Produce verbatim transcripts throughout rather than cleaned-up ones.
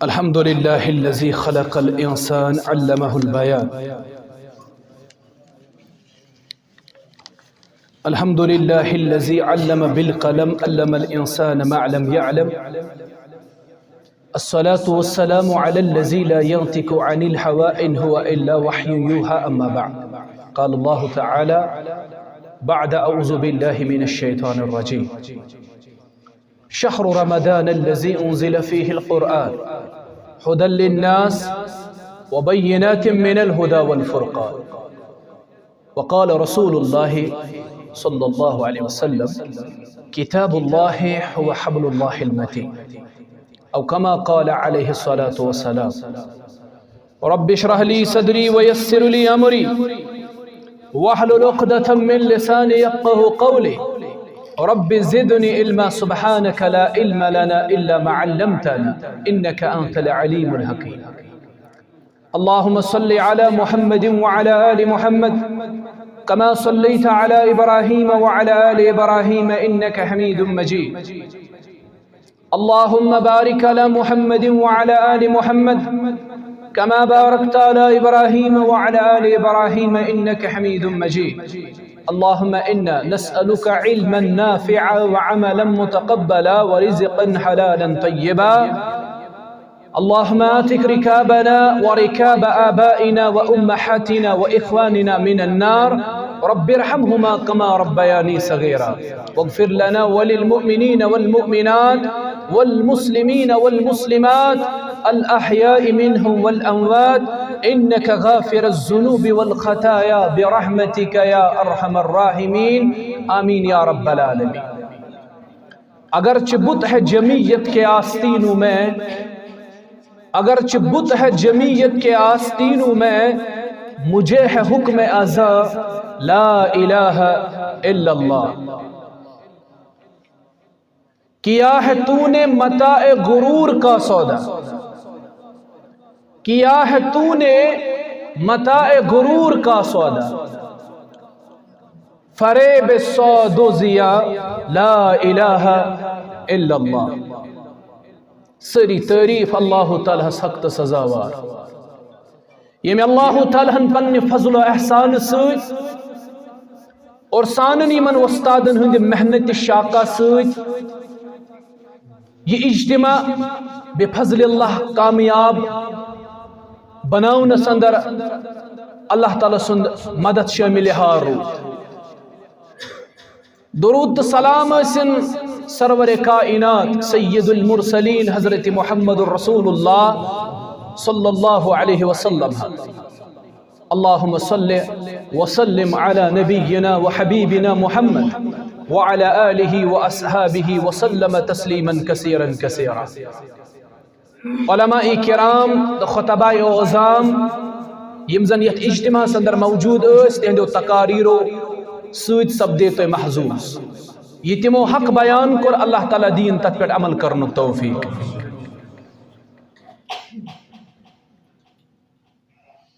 الحمد لله الذي خلق الإنسان علمه البيان. الحمد لله الذي علم بالقلم، علم الإنسان ما لم يعلم. الصلاة والسلام على الذي لا ينطق عن الهوى إن هو إلا وحي يوحى، أما بعد. قال الله تعالى بعد أعوذ بالله من الشيطان الرجيم: شهر رمضان الذي أنزل فيه القرآن هدى للناس وبينات من الهدى والفرقان. وقال رسول الله صلى الله عليه وسلم: كتاب الله هو حبل الله المتين. أو كما قال عليه الصلاة والسلام: رب اشرح لي صدري ويسر لي أمري واحلل عقدة من لساني يفقه قولي. رب زدني علما، سبحانك لا علم لنا إلا ما علمتنا إنك أنت العليم الحكيم. اللهم صل على محمد وعلى آل محمد كما صليت على إبراهيم وعلى آل إبراهيم إنك حميد مجيد. اللهم بارك على محمد وعلى آل محمد كما باركت على إبراهيم وعلى آل إبراهيم إنك حميد مجيد. اللهم إنا نسألك علما نافعا وعملا متقبلا ورزقا حلالا طيبا. اللهم اعتق رقابنا ورقاب آبائنا وأمهاتنا وإخواننا من النار. رب ارحمهما كما ربياني صغيرا. واغفر لنا وللمؤمنين والمؤمنات والمسلمين والمسلمات الأحياء منهم والأموات إنك غافر الذنوب والخطايا برحمتك يا أرحم الراحمين. آمين يا رب العالمين. اگرچہ بت ہے جمعیت کے آستینوں میں، اگرچہ بت ہے جمعیت کے آستینوں میں، مجھے ہے حکم ازا لا الہ الا اللہ۔ کیا ہے تو نے متاع غرور کا سودا، کیا ہے تو نے متاع غرور کا سودا، فریب سود و ضیا لا الہ الا اللہ۔ ساری تعریف اللہ تعالیٰ ہس حق تہٕ سزاوار، ییٚمۍ اللہ تعالیٰ ہن پننہِ فضل و احسان سۭتۍ اور سانن یِمن وۄستادن ہٕنٛدِ محنت شاقہ سۭتۍ یہِ اجتماع بفضل اللہ کامیاب بناونس اندر اللہ تعالیٰ سُنٛد مدد شٲمِل ہار روٗد۔ درود تہٕ سلام ٲسِن سرور کائنات سید المرسلین حضرت محمد رسول اللہ صلی اللہ علیہ وسلم۔ اللهم صل وسلم على نبينا وحبيبنا محمد وعلى آله وأصحابه وسلم تسليما كثيرا كثيرا۔ علماء کرام تہٕ خطباء عظام یِم زن یتھ اجتماعس اندر موجود ٲسۍ، تِہنٛدیو تقاریرو سۭتۍ سپدے تُہۍ محظوظ۔ یہِ تِمو حق بیان کوٚر، اللہ تعالیٰ دِیِن تتھ پٮ۪ٹھ عمل کرنُک توفیق۔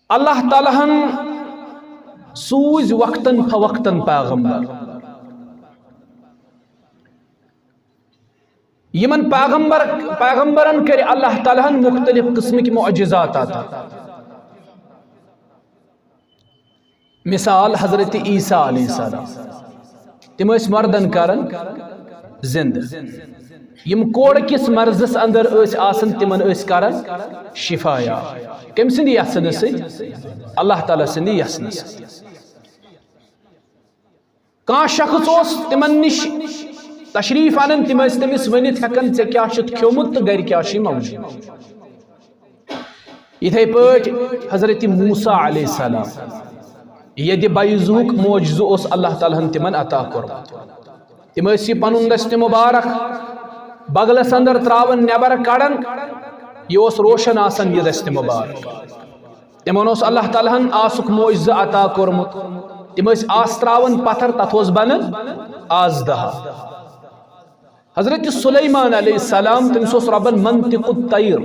اللہ تعالیٰ ہن سوٗزۍ وقتن فوقتن پیغمبر۔ یِمن پیغمبر، پیغمبرن کٔرۍ اللہ تعالیٰ ہن مختلف قٕسمٕکۍ معجزات عطا۔ مثال حضرت عیسیٰ علیہ السلام، تِم ٲسۍ مردن کران زندٕ۔ یِم کوڑ کِس مرضس اندر ٲسۍ آسان، تِمن ٲسۍ کران شفا یاب۔ کٔمۍ سٕنٛدِ یژھنہٕ سۭتۍ؟ اللہ تعالیٰ سٕنٛدِ یژھنہٕ سۭتۍ۔ کانٛہہ شخص اوس تِمن نِش تشریف انان، تِم ٲسۍ تٔمِس ؤنِتھ ہٮ۪کان، "ژےٚ کیٛاہ چھُتھ کھیوٚمُت تہٕ گرِ کیٛاہ چھُے موجود؟" یِتھے پٲٹھۍ حضرت موسیٰ علیہ السلام، یدِ بیضہُک معجزٕ اوس اللہ تعالیٰ ہن تِمن عطا کوٚرمُت۔ تِم ٲسۍ یہِ پنُن دستِ مبارک بغلس اندر تراوان، نٮ۪بر کڑان، یہِ اوس روشن آسان یہِ دستِ مبارک۔ تِمن اوس اللہ تعالیٰ ہن آسُک معجزٕ عطا کوٚرمُت۔ تِم ٲسۍ آس تراوان پتھر، تتھ اوس بنان آس دہا۔ حضرت سلیمان علیہ السلام، تٔمِس اوس رۄبن منطق الطیر،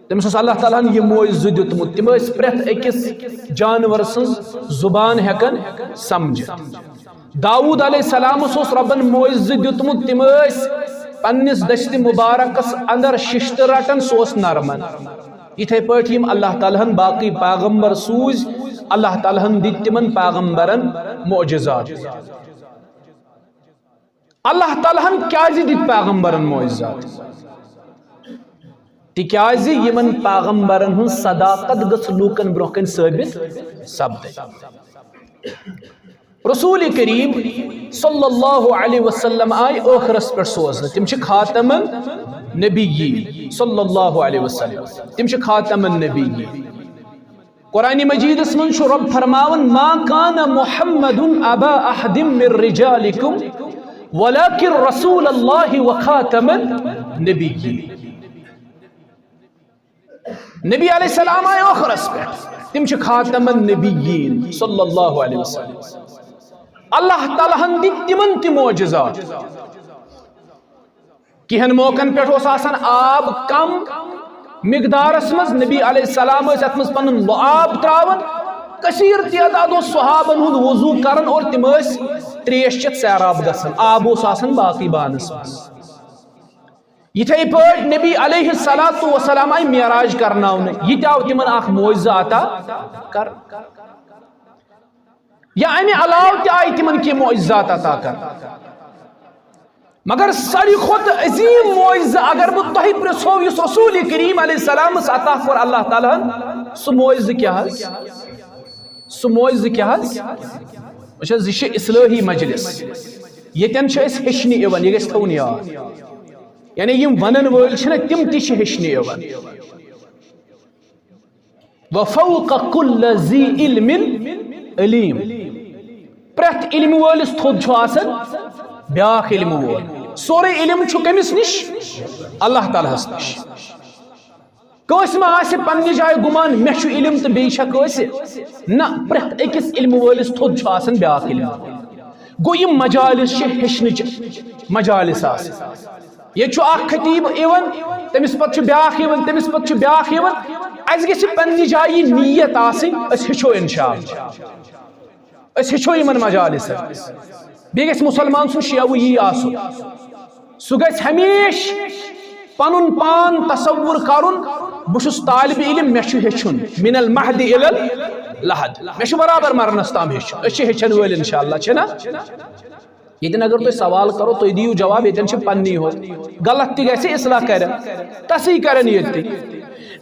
تٔمِس اوس اللہ تعالیٰ ہن یہِ معجزٕ دیُتمُت۔ تِم ٲسۍ پرٛٮ۪تھ أکِس جانور سٕنٛز زُبان ہٮ۪کان سمجھِتھ۔ داوود علیہ السلامس اوس رۄبن معجزٕ دیُتمُت، تِم ٲسۍ پننِس دستِ مبارکس اندر ششتہٕ رٹان، سُہ اوس نرمان۔ یِتھے پٲٹھۍ یِم اللہ تعالیٰ ہن باقٕے پیغمبر سوٗزۍ، اللہ تعالیٰ ہن دِتۍ تِمن پیغمبرن معجزات۔ اللہ تعالیٰ ہن کیازِ دِتۍ پیغمبرن معجزات؟ تِکیازِ یِمن پیغمبرن ہٕنٛز صداقت گٔژھ لوٗکن برونٛہہ کنہِ ثٲبت سپدٕنۍ۔ رسول کریم صلی اللہ علیہ وسلم آے ٲخرس پٮ۪ٹھ سوزنہٕ، تِم چھِ خاتم النبیین صلی اللہ علیہ وسلم، تِم چھِ خاتم النبیین۔ قرآن مجیدس منٛز چھُ رب فرماوان، "ما كان محمد أبا أحد من رجالكم ولكن رسول الله وخاتم النبيين۔" نبی علیہ السلام آے ٲخرس پٮ۪ٹھ، تِم چھِ خاتم النبیین صلی اللہ علیہ وسلم۔ اللہ تعالیٰ ہن دِتۍ تِمن تہِ معجزات۔ کینٛہن موقعن پٮ۪ٹھ اوس آسان آب کم مقدارس منٛز، نبی علیہ السلام ٲسۍ اتھ منٛز پنُن آب تراوان، کثیر تعداد اوس صحابن ہُنٛد وضو کران اور تِم ٲسۍ تریش چٮ۪تھ سیراب گژھان، آب اوس آسان باقٕے بانس منٛز۔ یِتھے پٲٹھۍ نبی علیہ الصلوۃ والسلام آیہِ معراج کرناونہٕ، یہِ تہِ آو تِمن اکھ معجزہ عطا کرنہٕ۔ یا امہِ علاوٕ تہِ آیہِ تِمن کینٛہہ معجزات عطا کرنہٕ۔ مگر ساروی کھۄتہٕ عظیٖم معجزٕ اگر بہٕ تۄہہِ پرژھو، یُس رسول کریم علیہ السلامس عطا کوٚر اللہ تعالیٰ ہن، سُہ معجزٕ کیٛاہ حظ؟ سُہ معجزٕ کیٛاہ حظ؟ وٕچھ حظ، یہِ چھِ اصلٲحی مجلس، ییٚتٮ۪ن چھُ اَسہِ ہیٚچھنہٕ یِوان، یہِ گژھِ تھاوُن یاد۔ یعنی یِم ونن وٲلۍ چھِنہ، تِم تہِ چھِ ہیٚچھنہٕ یِوان۔ "وفوق كل ذي علم عليم۔" پرٛٮ۪تھ علم وٲلِس تھوٚد چھُ آسان بیٛاکھ علم وول۔ سورُے علم چھُ کٔمِس نِش؟ اللہ تعالیٰ ہس نِش۔ کٲنٛسہِ ما آسہِ پننہِ جایہِ گُمان، مےٚ چھُ علم تہٕ بیٚیہِ چھا کٲنٛسہِ؟ نہ، پرٛٮ۪تھ أکِس علم وٲلِس تھوٚد چھُ آسان بیٛاکھ علم وول۔ گوٚو، یِم مجالس چھِ ہیٚچھنٕچ مجالس آسان۔ ییٚتہِ چھُ اکھ خطیب یِوان، تٔمِس پتہٕ چھُ بیٛاکھ یِوان، تٔمِس پتہٕ چھُ بیٛاکھ یِوان۔ اَسہِ گژھِ پننہِ جایہِ یہِ نیت آسٕنۍ، أسۍ ہیٚچھو انشاءاللہ، أسۍ ہیٚچھو یِمن مجالسن۔ بیٚیہِ گژھِ مُسلمان سُنٛد شیوٕ یی آسُن، سُہ گژھِ ہمیشہِ پنُن پان تصور کرُن، بہٕ چھُس طالب علم، مےٚ چھُ ہیٚچھُن من المہد الی اللحد، مےٚ چھُ برابر مرنس تام ہیٚچھُن۔ أسۍ چھِ ہیٚچھن وٲلۍ انشاءاللہ، چھِنا؟ ییٚتٮ۪ن اگر تُہۍ سوال کرو، تُہۍ دِیِو جواب، ییٚتٮ۪ن چھِ پننی ہوت۔ غلط تہِ گژھِ، اصلاح کرن، تصحیح کرن ییٚتہِ تہِ۔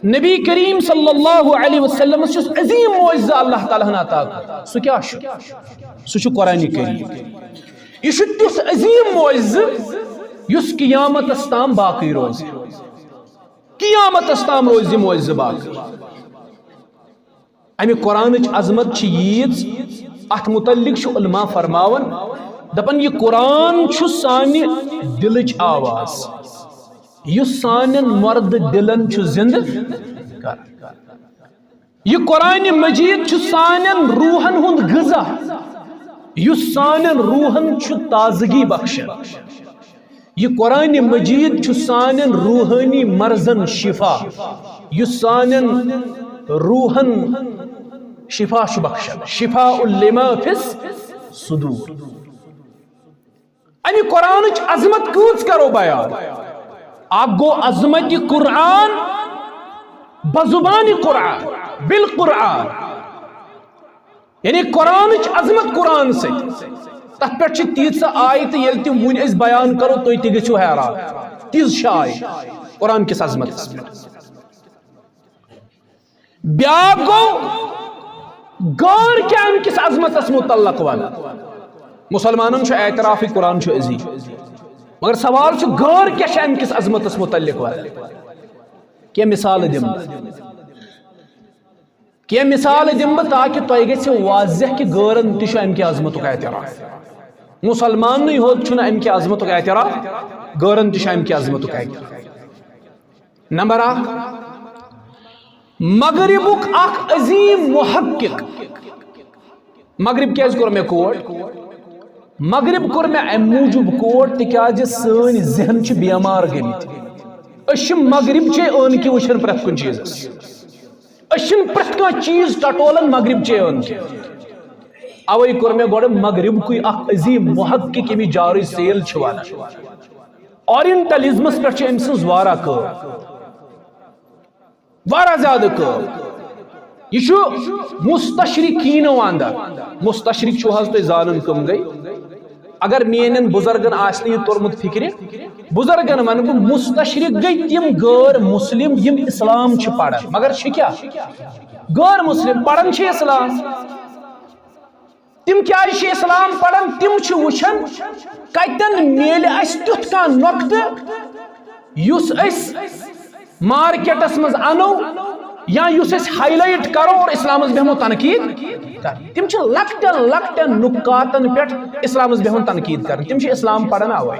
نبی کریم صلی اللہ علیہ وسلمس یُس عظیٖم معجزہ اللہ تعالیٰ ہن عطا کوٚر، سُہ کیٛاہ چھُ؟ سُہ چھُ قرآن کریم۔ یہِ چھُ تیُتھ عظیٖم معجزٕ یُس قیامتس تام باقٕے روزِ۔ قیامتس تام روزِ یہِ معجزٕ باقٕے۔ امہِ قرآنٕچ عظمت چھِ ییٖژ، اتھ متعلق چھُ علماء فرماوان، دپان، یہِ قرآن چھُ سانہِ دلٕچ آواز، یُس سانٮ۪ن مردٕ دلن چھُ زندٕ کران۔ یہِ قرآن مجید چھُ سانٮ۪ن روحن ہُنٛد غذا، یُس سانٮ۪ن روحن چھُ تازگی بخشان۔ یہِ قرآن مجید چھُ سانٮ۪ن روحٲنی مرضن شفا، یُس سانٮ۪ن روحن شفا چھُ بخشان، شفاء لما فی الصدور۔ امہِ قرآنٕچ عظمت کۭژ کرو بیان؟ اکھ گوٚو عظمت قرآن، بزبان قرآن، بالقرآن۔ یعنی قرآنٕچ عظمت قرآن سۭتۍ۔ تتھ پٮ۪ٹھ چھِ تیٖژاہ آیتہٕ، ییٚلہِ تِم وُنہِ أسۍ بیان کرو، تُہۍ تہِ گٔژھِو حیران۔ تِژھ چھِ آیت قرآن کِس عظمتس پٮ۪ٹھ۔ بیٛاکھ گوٚو غٲر کہِ امہِ کِس عظمتس متعلق ونان۔ مُسلمانن چھُ اعتراف، یہِ قرآن چھُ عظیٖم، مگر سوال چھُ، غٲر کیٛاہ چھِ امہِ کِس عظمتس متعلق ونان؟ کینٛہہ مثالہٕ دِمہٕ بہٕ۔ کینٛہہ مثالہٕ دِمہٕ بہٕ تاکہِ تۄہہِ گژھِ واضح کہِ غٲرن تہِ چھُ امہِ کہِ عظمتُک اعتراف۔ مُسلماننٕے ہوت چھُنہٕ امہِ کہِ عظمتُک اعتراف، غٲرن تہِ چھُ امہِ کہِ عظمتُک اعتراف۔ نمبر اکھ، مغربُک اکھ عظیٖم محقق۔ مغرب کیازِ کوٚر مےٚ quote؟ مغرب کوٚر مےٚ امہِ موٗجوٗب quote تِکیازِ سٲنۍ ذہن چھِ بیمار گٔمٕتۍ۔ أسۍ چھِ مغرب چے عٲنکہِ وٕچھان پرٛٮ۪تھ کُنہِ چیٖزس۔ أسۍ چھِنہٕ پرٛٮ۪تھ کانٛہہ چیٖز ٹٹولان مغرب چے عٲنکہِ۔ اوے کوٚر مےٚ گۄڈٕ مغرب کُے اکھ عظیٖم محقق، ییٚمِس جارٕج سیل چھِ ونان۔ اورینٹلزمس پٮ۪ٹھ چھِ أمۍ سٕنٛز واریاہ کٲم، واریاہ زیادٕ کٲم۔ یہِ چھُ مستشرقینو اندر، مستشرق چھُو حظ تُہۍ زانان کٕم گٔے؟ اگر میٲنٮ۪ن بُزرگن آسہِ نہٕ یہِ توٚرمُت فِکرِ، بُزرگن ونہٕ بہٕ، مستشرق گٔے تِم غٲر مسلم یِم اسلام چھِ پران، مگر چھِ کیٛاہ؟ غٲر مسلم، پران چھِ اسلام۔ تِم کیٛازِ چھِ اسلام پران؟ تِم چھِ وٕچھان کتٮ۪ن میلہِ اسہِ تیُتھ کانٛہہ نۄقطہٕ یُس أسۍ مارکیٹس منٛز انو یا یُس أسۍ ہائی لائٹ کرو اور اسلامس بیہمو تنقید کرنہِ۔ تِم چھِ لۄکٹٮ۪ن لۄکٹٮ۪ن نکاتن پٮ۪ٹھ اسلامس بیہوان تنقید کرنہِ۔ تِم چھِ اسلام پران اوے۔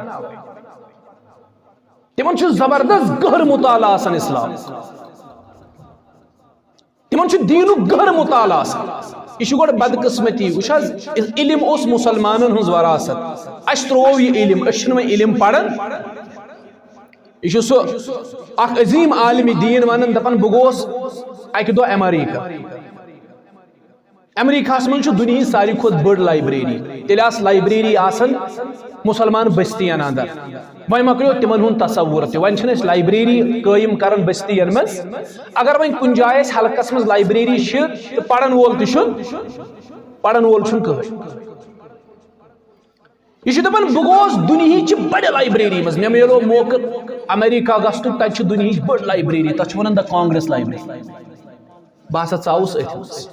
تِمن چھُ زبردست گہر مطالعہ آسان اسلام۔ تِمن چھُ دیٖنُک گہر مطالعہ آسان۔ یہِ چھُ گۄڈٕ بدقسمتی۔ وٕچھ حظ، علم اوس مسلمانن ہٕنٛز وراثت۔ اسہِ ترٛوو یہِ علم، أسۍ چھِنہٕ وۄنۍ علم پران۔ یہِ چھُ سُہ اکھ عظیٖم عالمِ دیٖن ونان، دپان، بہٕ گوس اکہِ دۄہ امریکہ۔ امریکہس منٛز چھُ دُنیہٕچ ساروی کھۄتہٕ بٔڑ لائبریری۔ تیٚلہِ آسہٕ لائبریری آسان مسلمان بستین اندر۔ وۄنۍ مۄکلیو تِمن ہُنٛد تصور تہِ۔ وۄنۍ چھِنہٕ أسۍ لائبریری قٲیِم کران بستین منٛز۔ اگر وۄنۍ کُنہِ جایہِ اَسہِ حلقس منٛز لائبریری چھِ تہٕ پرن وول تہِ چھُنہٕ، پرن وول چھُنہٕ کٕہٕنۍ۔ یہِ چھُ دَپان، بہٕ گوس دُنیہٕچ بٔڑ لائبریری منٛز۔ مےٚ میلیو موقعہٕ امریکہ گژھنُک، تَتہِ چھِ دُنیہٕچ بٔڑ لائبریری، تَتھ چھِ وَنان The Congress Library۔ بہٕ ہسا ژاوُس أتھۍ منٛز۔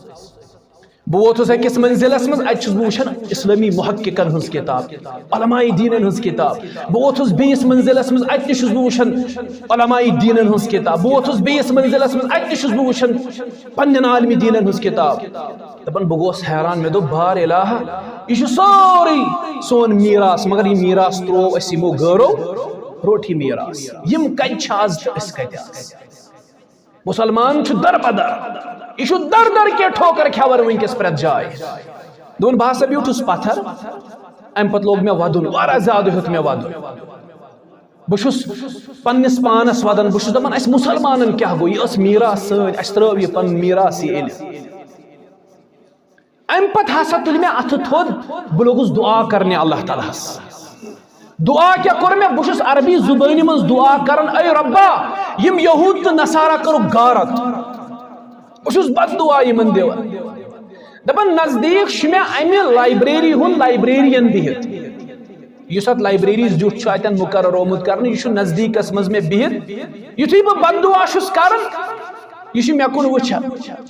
بہٕ ووتُس أکِس منزلس منٛز، اَتہِ چھُس بہٕ وٕچھان اسلٲمی محققن ہٕنٛز کِتاب، علماء دیٖنن ہٕنٛز کِتاب۔ بہٕ ووتُس بیٚیِس منزلس منٛز، اَتہِ تہِ چھُس بہٕ وٕچھان علماء دیٖنن ہٕنٛز کِتاب۔ بہٕ ووتُس بیٚیِس منزلس منٛز، اَتہِ تہِ چھُس بہٕ وٕچھان پننٮ۪ن عالمِ دیٖنن ہٕنٛز کِتاب۔ دَپان، بہٕ گوس حیران، مےٚ دوٚپ، بار الہ، یہِ چھُ سورُے سون میٖراث، مگر یہِ میٖراث ترٛوو اَسہِ یِمو غٲرو روٚٹ یہِ میٖراث۔ یِم کَتہِ چھِ آز تہٕ أسۍ کَتہِ آز؟ مسلمان چھُ در بدر، یہِ چھُ در در کہِ ٹھوکر کھٮ۪وان وٕنکیٚس پرٛٮ۪تھ جایہِ۔ دوٚپُن، بہٕ ہسا بیوٗٹھُس پتھر، اَمہِ پتہٕ لوٚگ مےٚ وَدُن، واریاہ زیادٕ ہیوٚت مےٚ وَدُن۔ بہٕ چھُس پننِس پانس وَدان، بہٕ چھُس دَپان، اَسہِ مسلمانن کیٛاہ گوٚو؟ یہِ ٲس میٖراث سٲنۍ، اَسہِ ترٛٲو یہِ پنُن میٖراث، یہِ علم۔ اَمہِ پتہٕ ہسا تُلۍ مےٚ اَتھٕ تھوٚد، بہٕ لوٚگُس دُعا کرنہِ اللہ تعالیٰ ہس۔ دُعا کیٛاہ کوٚر مےٚ؟ بہٕ چھُس عربی زُبٲنہِ منٛز دُعا کران، اے رۄبا، یِم یہوٗد تہٕ نصارا کٔرٕکھ غارت۔ بہٕ چھُس بد دُعا یِمن دِوان۔ دَپان، نزدیٖک چھُ مےٚ اَمہِ لائبریری ہُنٛد لائبریرین بِہِتھ۔ یُس اَتھ لائبریری زیُٹھ چھُ اَتٮ۪ن مُقرر آمُت کرنہٕ، یہِ چھُ نزدیٖکس منٛز مےٚ بِہِتھ۔ یُتھُے بہٕ بد دُعا چھُس کران، یہِ چھُ مےٚ کُن وٕچھان۔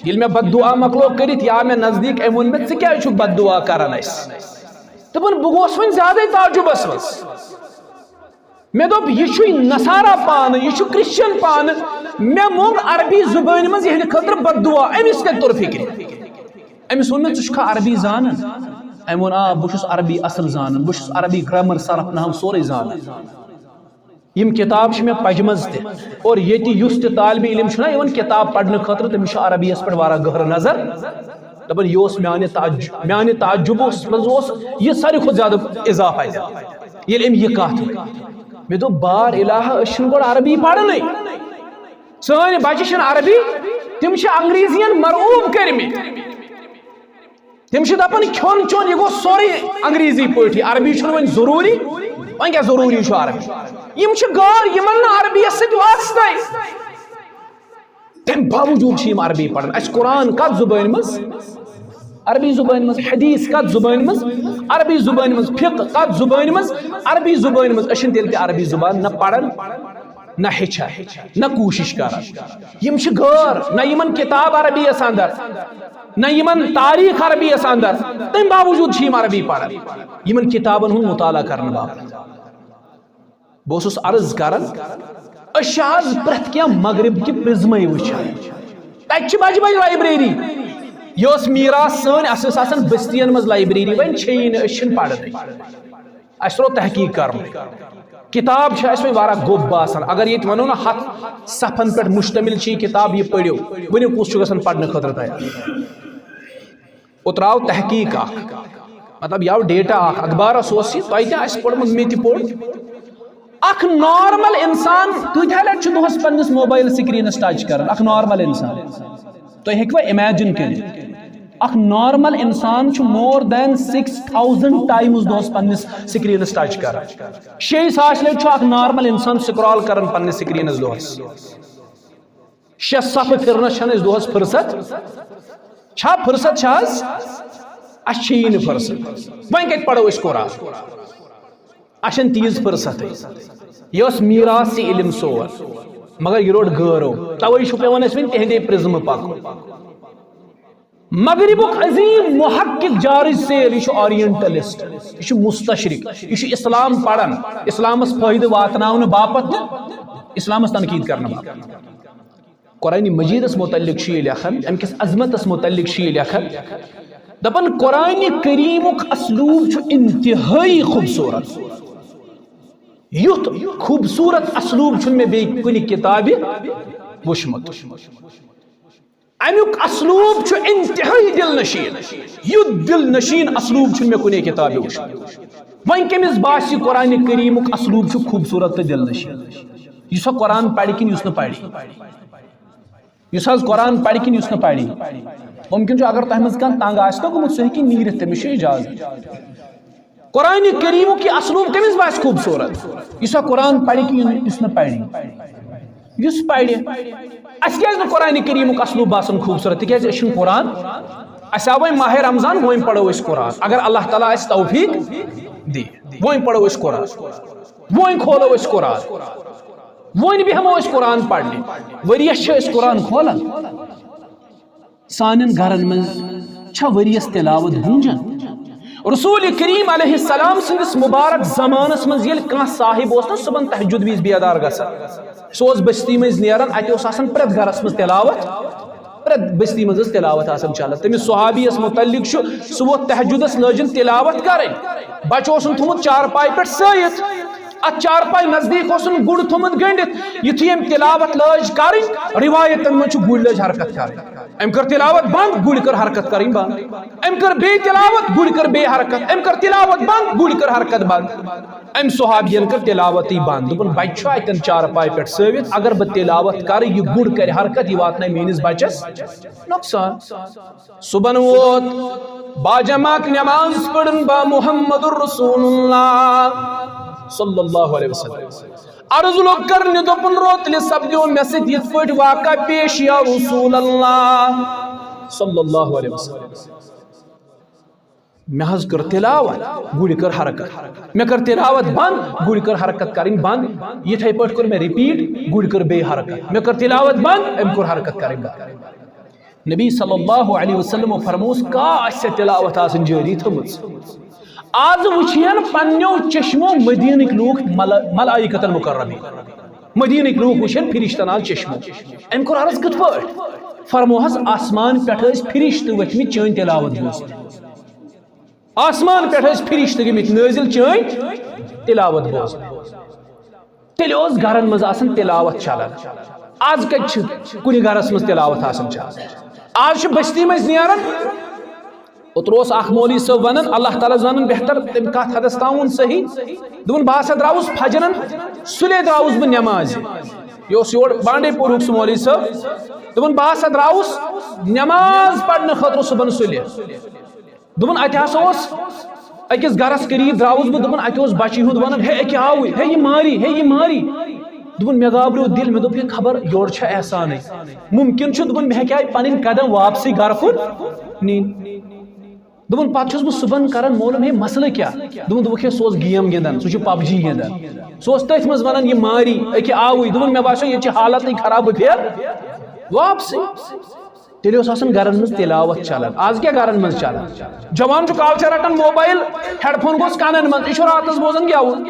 ییٚلہِ مےٚ بد دُعا مۄکلو کٔرِتھ، یہِ آو مےٚ نزدیٖک، أمۍ ووٚن مےٚ، ژٕ کیٛازِ چھُکھ بد دُعا کران اَسہِ؟ دوٚپُن، بہٕ گوس وۄنۍ زیادَے تعجُبس منٛز۔ مےٚ دوٚپ، یہِ چھُے نصارا پانہٕ، یہِ چھُ کرسچن پانہٕ۔ مےٚ مۄنگ عربی زُبٲنۍ منٛز یِہنٛدِ خٲطرٕ بد دُعا، أمِس کتہِ توٚر فِکرِ؟ أمِس ووٚن مےٚ، ژٕ چھُکھا عربی زانان؟ أمۍ ووٚن، آ، بہٕ چھُس عربی اصل زانان، بہٕ چھُس عربی گرامر، صرف نحو سورُے زانان۔ یِم کِتاب چھِ مےٚ پجمژ تہِ۔ اور ییٚتہِ یُس تہِ طالبِ علم چھُنہ یِوان کِتاب پرنہٕ خٲطرٕ، تٔمِس چھُ عربی یس پٮ۪ٹھ واریاہ گہرٕ نظر۔ دَپان، یہِ اوس میانہِ تعجُب، میانہِ تعجُبس منٛز اوس یہِ ساروی کھۄتہٕ زیادٕ اضافہٕ اَتہِ، ییٚلہِ أمۍ یہِ کَتھ ؤنۍ۔ مےٚ دوٚپ، بار الہ، أسۍ چھِنہٕ گۄڈٕ عربی پرنٕے۔ سٲنۍ بچہِ چھِنہٕ عربی، تِم چھِ انگریزین مرعوب کٔرمٕتۍ۔ تِم چھِ دَپان، کھیوٚن چیوٚن یہِ گوٚو سورُے انگریزی پٲٹھی، عربی چھُنہٕ وۄنۍ ضروٗری۔ وۄنۍ کیٛاہ ضروٗری چھُ عربی؟ یِم چھِ غٲر، یِمن نہٕ عربیس سۭتۍ واسطے۔ تَمہِ باوجوٗد چھِ یِم عربی پران۔ اَسہِ قرآن کَتھ زُبٲنۍ منٛز؟ عربی زُبٲنۍ منٛز۔ حدیث کَتھ زُبٲنۍ منٛز؟ عربی زُبٲنۍ منٛز۔ فقہ کَتھ زُبٲنۍ منٛز؟ عربی زُبٲنۍ منٛز۔ أسۍ چھِنہٕ تیٚلہِ تہِ عربی زُبان نہ پران، نہ ہیٚچھان، نہ کوٗشِش کران۔ یِم چھِ غٲر، نہ یِمن کِتاب عربی یَس اندر، نہ یِمن تاریخ عربی یَس اندر۔ تَمہِ باوجوٗد چھِ یِم عربی پران، یِمن کِتابن ہُنٛد مطالعہ کرنہٕ باپتھ۔ بہٕ اوسُس عرض کران، أسۍ چھِ آز پرٛٮ۪تھ کینٛہہ مغرب کہِ پرزمے وٕچھان۔ تتہِ چھِ بجہِ بجہِ لائبریری۔ یہِ ٲس میراث سٲنۍ، اَسہِ ٲس آسان بستین منٛز لائبریری، وۄنۍ چھے یی نہٕ، أسۍ چھِنہٕ پرنٕے۔ اَسہِ ترٛوو تحقیق کرُن۔ کِتاب چھِ اَسہِ وۄنۍ واریاہ گوٚب باسان۔ اگر ییٚتہِ وَنو نہ ہَتھ صفحن پٮ۪ٹھ مشتمل چھِ یہِ کِتاب، یہِ پٔرِو، ؤنِو کُس چھُ گژھان پرنہٕ خٲطرٕ تیار؟ اوترٕ آو تحقیق اکھ، مطلب، یہِ آو ڈیٹا اکھ، اخبارس اوس یہِ، تۄہہِ تہِ آسہِ پوٚرمُت، مےٚ تہِ پوٚر۔ اکھ نارمل انسان کۭتیاہ لٹہِ چھُ دۄہس پننِس موبایل سکرینس ٹچ کران؟ اکھ نارمل انسان، تُہۍ ہیٚکوا امیجن کٔرِتھ؟ اکھ نارمل انسان چھُ more than six thousand times دۄہس پننِس سکرینس ٹچ کران۔ شیٚیہِ ساس لٹہِ چھُ اکھ نارمل انسان سکرال کران پننِس سکرینس دۄہس۔ شےٚ صفہٕ پھِرنس چھنہٕ أسۍ دۄہس فرصت۔ چھا فرصت؟ چھا حظ؟ اسہِ چھیی نہٕ فرصت۔ وۄنۍ کتہِ پرو أسۍ قرآن؟ اسہِ چھنہٕ تیٖژ فرصتٕے۔ یہِ اوس میراث، یہِ علم سون، مگر یہِ روٚٹ غٲرو۔ توے چھُ پٮ۪وان اسہِ وۄنۍ تِہندے پرزمہٕ پکُن۔ مغربُک عظیم محقق جارج سیل، یہِ چھُ اورینٹلسٹ، یہِ چھُ مستشرق، یہِ چھُ اسلام پران، اسلامس فٲیدٕ واتناونہٕ باپتھ نہٕ، اسلامس تنقید کرنہٕ باپتھ۔ قرآن مجیدس متعلق چھُ یہِ لیکھان، امہِ کِس عظمتس متعلق چھُ یہِ لیکھان، دپان قرآن کریمُک اسلوب چھُ انتہٲئی خوبصورت۔ یُتھ خوبصورت اسلوب چھُنہٕ مےٚ بیٚیہِ کُنہِ کتابہِ وُچھمُت۔ امیُک اسلوب چھُ انتہٲئی دل نشین۔ یُتھ دل نشین اسلوب چھُنہٕ مےٚ کُنے کتابہِ وُچھمُت۔ وۄنۍ کٔمِس باسہِ یہِ قرآن کریمُک اسلوب چھُ خوبصورت تہٕ دل نشین؟ یُس سا قرآن پرِ کِنہٕ یُس نہٕ پرِ؟ یُس حظ قرآن پرِ کِنہٕ یُس نہٕ پرِ؟ ممکن چھُ اگر تۄہہِ منٛز کانٛہہ تنگ آسہِ نا گوٚمُت، سُہ ہیٚکہِ نیٖرِتھ، تٔمِس چھُ اجازت۔ قرآن کریمُک یہِ اسلوب کٔمِس باسہِ خوٗبصوٗرت؟ یُس سا قرآن پرِ کِنہٕ یُس نہٕ پرِ؟ یُس پرِ۔ اَسہِ کیازِ نہٕ قرآن کریمُک اسلوب باسان خوٗبصوٗرت؟ تِکیازِ أسۍ چھِنہٕ قرآن، اَسہِ آو وۄنۍ ماہِ رمضان، وۄنۍ پرو أسۍ قرآن۔ اگر اللہ تعالیٰ اَسہِ توفیق دی، وۄنۍ پرو أسۍ قرآن، وۄنۍ کھولو أسۍ قرآن، وۄنۍ بیٚہمو أسۍ قرآن پرنہِ۔ ؤریَس چھِ أسۍ قرآن کھولان؟ سانٮ۪ن گرن منٛز چھا ؤریَس تلاوت گوٗنجان؟ رسول کریم علیہ السلام سٕنٛدِس مبارک زمانس منٛز ییٚلہِ کانٛہہ صاحب اوس نا صبحن تہجد وِزِ بیدار گژھان، سُہ اوس بستی منٛز نیران، اتہِ اوس آسان پرٛٮ۪تھ گرس منٛز تلاوت، پرٛٮ۪تھ بستی منٛز ٲس تلاوت آسان چلان۔ تٔمِس صحابیس متعلق چھُ، سُہ ووت تہجدس لٲجِن تلاوت کرٕنۍ، بچہٕ اوسُن تھوٚمُت چارپایہِ پٮ۪ٹھ سٲیِتھ، اتھ چارپایہِ نزدیٖک اوسُن گُر تھوٚمُت گٔنڈِتھ۔ یُتھُے أمۍ تلاوت لٲج کرٕنۍ، روایتن منٛز چھُ گُرۍ لٲج حرکت کرٕنۍ۔ أمۍ کٔر تلاوت بند، گُرۍ کٔر حرکت کرٕنۍ بند۔ أمۍ کٔر بیٚیہِ تلاوت، گُرۍ کٔر بیٚیہِ حرکت۔ أمۍ کٔر تلاوت بند، گُرۍ کٔر حرکت بند۔ أمۍ صحابین کٔر تلاوتٕے بند۔ دوٚپُن، بچہِ چھُ اتٮ۪ن چارپایہِ پٮ۪ٹھ سٲوِتھ، اگر بہٕ تلاوت کرٕ، یہِ گُر کرِ حرکت، یہِ واتنایہِ میٲنِس بچس نۄقصان۔ صبحن ووت، باجماعت نماز پٔرٕن با محمد رسول اللہ صلی اللہ علیہ وسلم۔ عرض لوٚگ کرنہِ، دوٚپُن، روتلہِ سپدیو مےٚ سۭتۍ یِتھ پٲٹھۍ واقعہ پیش یا رسول اللہ صلی اللہ علیہ وسلم۔ مےٚ حظ کٔر تلاوت، گُرۍ کٔر حرکت۔ مےٚ کٔر تلاوت بند، گُرۍ کٔر حرکت کرٕنۍ بند۔ یِتھے پٲٹھۍ کوٚر مےٚ رِپیٖٹ، گُرۍ کٔر بیٚیہِ حرکت۔ مےٚ کٔر تلاوت بند، أمۍ کوٚر حرکت کرٕنۍ بند۔ نبی صلی اللہ علیہ وسلم فرموس، کاش ژےٚ تلاوت آسٕنۍ جٲری تھٲومٕژ۔ آز وٕچھِہن پننیو چشمو مدینٕکۍ لوٗکھ ملا-، ملائکتن مقربین۔ مدینٕکۍ لوٗکھ وٕچھن فرشتن آز چشمو۔ أمۍ کوٚر عرض، کِتھ پٲٹھۍ؟ فرموہس، آسمان پٮ۪ٹھ ٲسۍ فرشتہٕ ؤتھمٕتۍ چٲنۍ تلاوت بوزنہِ۔ آسمان پٮ۪ٹھ ٲسۍ فرشتہٕ گٔمٕتۍ نٲزِل چٲنۍ تلاوت بوزنہِ۔ تیٚلہِ اوس گرن منٛز آسان تلاوت چلان۔ آز کتہِ چھِ کُنہِ گرس منٛز تلاوت آسان چلان؟ آز چھُ بستی منٛز نیران، اوترٕ اوس اکھ مولوی صٲب ونان، اللہ تعالیٰ زانن بہتر، تٔمۍ کتھ حدس تام ووٚن صحیح۔ دوٚپُن، بہٕ ہسا درٛاوُس فجرن، سُلے درٛاوُس بہٕ نٮ۪مازِ۔ یہِ اوس یور بانڈے پورہُک سُہ مولوی صٲب۔ دوٚپُن، بہٕ ہسا درٛاوُس نٮ۪ماز پرنہٕ خٲطرٕ صبحن سُلہِ۔ دوٚپُن، اَتہِ ہسا اوس أکِس گرس قریٖب درٛاوُس بہٕ، دوٚپُن، اَتہِ اوس بچہِ ہیوٚت وَنان، ہے، أکہِ آوٕے، ہے، یہِ ماری، ہے، یہِ ماری۔ دوٚپُن، مےٚ گابریو دِل، مےٚ دوٚپ، ہے، خبر یورٕ چھا احسانٕے؟ مُمکِن چھُ، دوٚپُن، مےٚ ہیٚکہِ ہا یہِ پنٕنۍ قدم واپسٕے گرٕ کُن نِنۍ۔ دوٚپُن، پتہٕ چھُس بہٕ صُبحن کران معلوم، ہے، مسلہٕ کیٛاہ؟ دوٚپُن، دوٚپُکھ، ہے، سُہ اوس گیم گِنٛدان، سُہ چھُ پب جی گِنٛدان۔ سُہ اوس تٔتھۍ منٛز وَنان، یہِ ماری، أکہِ آوٕے۔ دوٚپُن، مےٚ باسیو، ییٚتہِ چھِ حالتٕے خراب، بہٕ پھیرٕ واپسٕے۔ تیٚلہِ اوس آسان گرن منٛز تلاوت چلان۔ آز کیٛاہ گرن منٛز چلان؟ جوان چھُ کالچن رٹان موبایل، ہیڈ فون گوٚژھ کنن منٛز، یہِ چھُ راتس بوزان گٮ۪وُن۔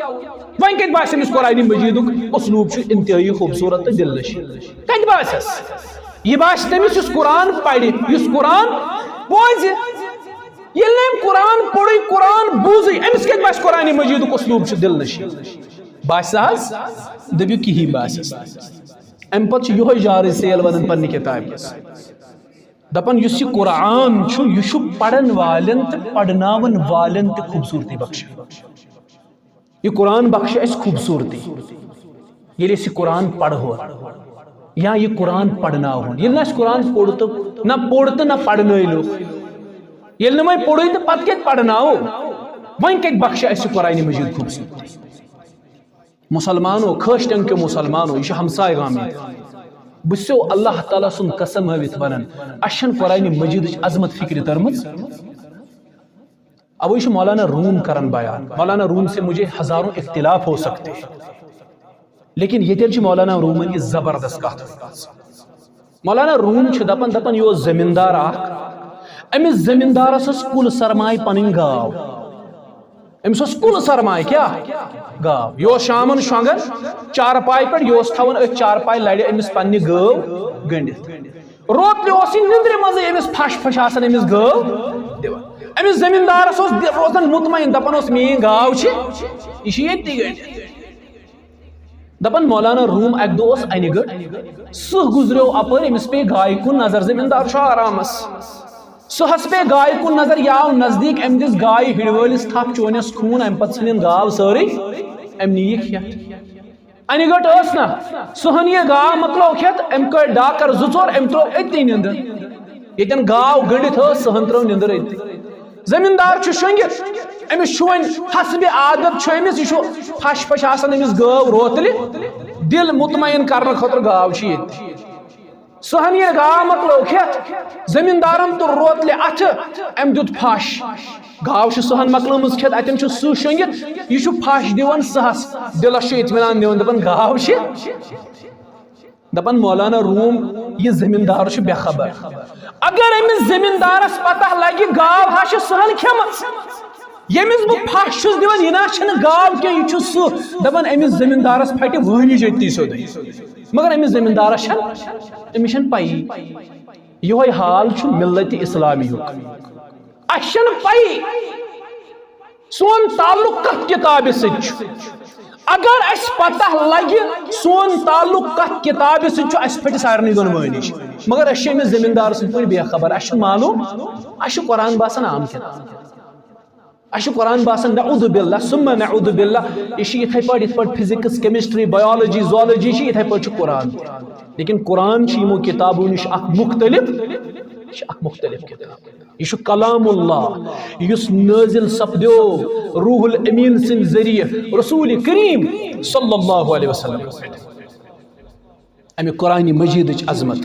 وۄنۍ کتہِ باسہِ أمِس قرآنِ مجیدُک اسلوب چھُ انتہٲئی خوٗبصوٗرت تہٕ دلنشین؟ کتہِ باسٮ۪س؟ یہِ باسہِ تٔمِس یُس قرآن پرِ، یُس قرآن بوزِ۔ ییٚلہِ نہٕ أمۍ قرآن پوٚرُے، قرآن بوٗزٕے، أمِس کتہِ باسہِ قرآنِ مجیدُک اسلوب چھُ دلنشین؟ باسہِ سا حظ؟ دٔپِو کِہیٖنۍ باسٮ۪س نہٕ۔ امہِ پتہٕ چھُ یِہوٚے جارج سیل ونان پننہِ کتابہِ منٛز۔ دپان، یُس یہِ قرآن چھُ، یہِ چھُ پرن والٮ۪ن تہٕ پرناون والٮ۪ن تہِ خوٗبصوٗرتی بخشان۔ یہِ قرآن بخشہِ اَسہِ خوٗبصوٗرتی۔ ییٚلہِ أسۍ یہِ قرآن پرہون یا یہِ قرآن پرناوہون، ییٚلہِ نہٕ اَسہِ قرآن پوٚر تہٕ نہ پوٚر تہٕ نہ پرنٲے لُکھ، ییٚلہِ نہٕ وۄنۍ پوٚرُے تہٕ پتہٕ کتہِ پرناوو؟ وۄنۍ کتہِ بخشہِ اسہِ قرآن مجید خوٗبصوٗرتی؟ مسلمانو، کھٲسۍ ٹنگ کیو مسلمانو، یہِ چھُ ہمسایہِ گام ییٚتہِ۔ بہٕ چھُسو اللہ تعالیٰ سُنٛد قسم ہٲوِتھ ونان، اسہِ چھنہٕ قرآن مجیدٕچ عظمت فکرِ تٔرمٕژ۔ اوے چھُ مولانا روم کران بیان، مولانا روم سے مجھے ہزاروں اختلاف ہو سکتے ہیں، لیکن ییٚتٮ۪ن چھِ مولانا رومن یہِ زبردست کتھ ؤنمٕژ۔ مولانا روم چھُ دپان، دپان، یہِ اوس زمیٖندار اکھ، أمِس زمیٖندارس ٲس کُل سرمایہِ پنٕنۍ گاو۔ أمِس اوس کُل سرمایہِ کیٛاہ؟ گاو۔ یہِ اوس شامن شۄنٛگان چارپایہِ پٮ۪ٹھ، یہِ اوس تھاوان أتھۍ چارپایہِ لرِ أمِس پننہِ گٲو گٔنڈِتھ۔ روتلہِ اوس یہِ نِندرِ منٛزٕے أمِس پھش پھش آسان أمِس گٲو دِوان۔ أمِس زمیٖندارس اوس دِل روزان مطمئن، دپان اوس، میٛٲنۍ گاو چھِ، یہِ چھِ ییٚتی گٔنڈِتھ۔ دپان مولانا روم اکہِ دۄہ اوس انہِ گٔٹ، سٕہہ گُزریو اپٲرۍ، أمِس پیٚیہِ گایہِ کُن نظر، زمیٖندار چھُ آرامس۔ سٕہس پیٚیہِ گایہِ کُن نظر، یہِ آو نزدیٖک، أمۍ دِژ گایہِ ہِڑِ وٲلِس تھپھ، چونٮ۪س خوٗن، اَمہِ پتہٕ ژھٕنِن گاو سٲرٕے، أمۍ نی یہِ کھٮ۪تھ۔ انہِ گٔٹ ٲس نا، سٕہن یہِ گاو مۄکلٲو کھٮ۪تھ، أمۍ کٔڑۍ ڈاکر زٕ ژور، أمۍ ترٛوو أتی نِندٕر۔ ییٚتٮ۪ن گاو گٔنڈِتھ ٲس، سٕہن ترٛٲو نِندٕر أتی۔ زمیٖندار چھُ شۄنٛگِتھ، أمِس چھُ وۄنۍ حسبِ عادت چھُ أمِس، یہِ چھُ پھش پھش آسان أمِس گٲو روتلہِ، دِل مطمئن کرنہٕ خٲطرٕ گاو چھِ ییٚتہِ۔ سٕہن ییٚلہِ گاو مۄکلٲو کھٮ۪تھ، زمیٖندارن تُل روتلہِ اَتھٕ، أمۍ دیُت پھش۔ گاو چھِ سٕہن مۄکلٲمٕژ کھٮ۪تھ، اَتٮ۪ن چھُ سٕہہ شۄنٛگِتھ، یہِ چھُ پھش دِوان سٕہس، دِلس چھُ اطمینان دِوان، دَپان، گاو چھِ۔ دَپان مولانا روم، یہِ زمیٖندار چھُ بے خبر۔ اگر أمِس زمیٖندارس پتہ لگہِ، گاو ہا چھِ سٕہن کھٮ۪مٕژ۔ ییٚمِس بہٕ پھش چھُس دِوان، یہِ نہ چھَنہٕ گاو کینٛہہ، یہِ چھُ سٕہہ۔ دَپان أمِس زمیٖندارس پھٹہِ وٲنِج أتی سیوٚدُے۔ مگر أمِس زمیٖندارس چھَنہٕ، أمِس چھَنہٕ پَیی۔ یِہوٚے حال چھُ مِلتِ اِسلامی ہُک۔ اَسہِ چھَنہٕ پَیی سون تعلق کَتھ کِتابہِ سۭتۍ چھُ۔ اگر اَسہِ پَتہ لَگہِ سون تعلق کَتھ کِتابہِ سۭتۍ چھُ، اَسہِ پھٹہِ سارنٕے دۄن وٲنِج۔ مگر أسۍ چھِ أمِس زمیٖندار سٕنٛدۍ پٲٹھۍ بے خبر، اَسہِ چھُ معلوٗم، اَسہِ چھُ قرآن باسان عام کِتاب۔ اَسہِ چھُ قرآن باسان، نعوذ باللہ، ثم نعوذ باللہ، یہِ چھِ یِتھَے پٲٹھۍ، یِتھ پٲٹھۍ physics، chemistry، biology، zoology چھِ، یِتھَے پٲٹھۍ چھُ قرآن تہِ۔ لیکن قرآن چھُ یِمو کِتابو نِش اَکھ مُختٔلِف، یہِ چھِ اَکھ مُختٔلِف کِتاب۔ یہِ چھُ کلام اللہ، یُس نٲزِل سپدیو روح الامین سٕنٛدِ ذٔریعہٕ رسول کریم صلی اللہ علیہ وسلم پٮ۪ٹھ۔ اَمہِ قرآنِ مجیدٕچ عظمت۔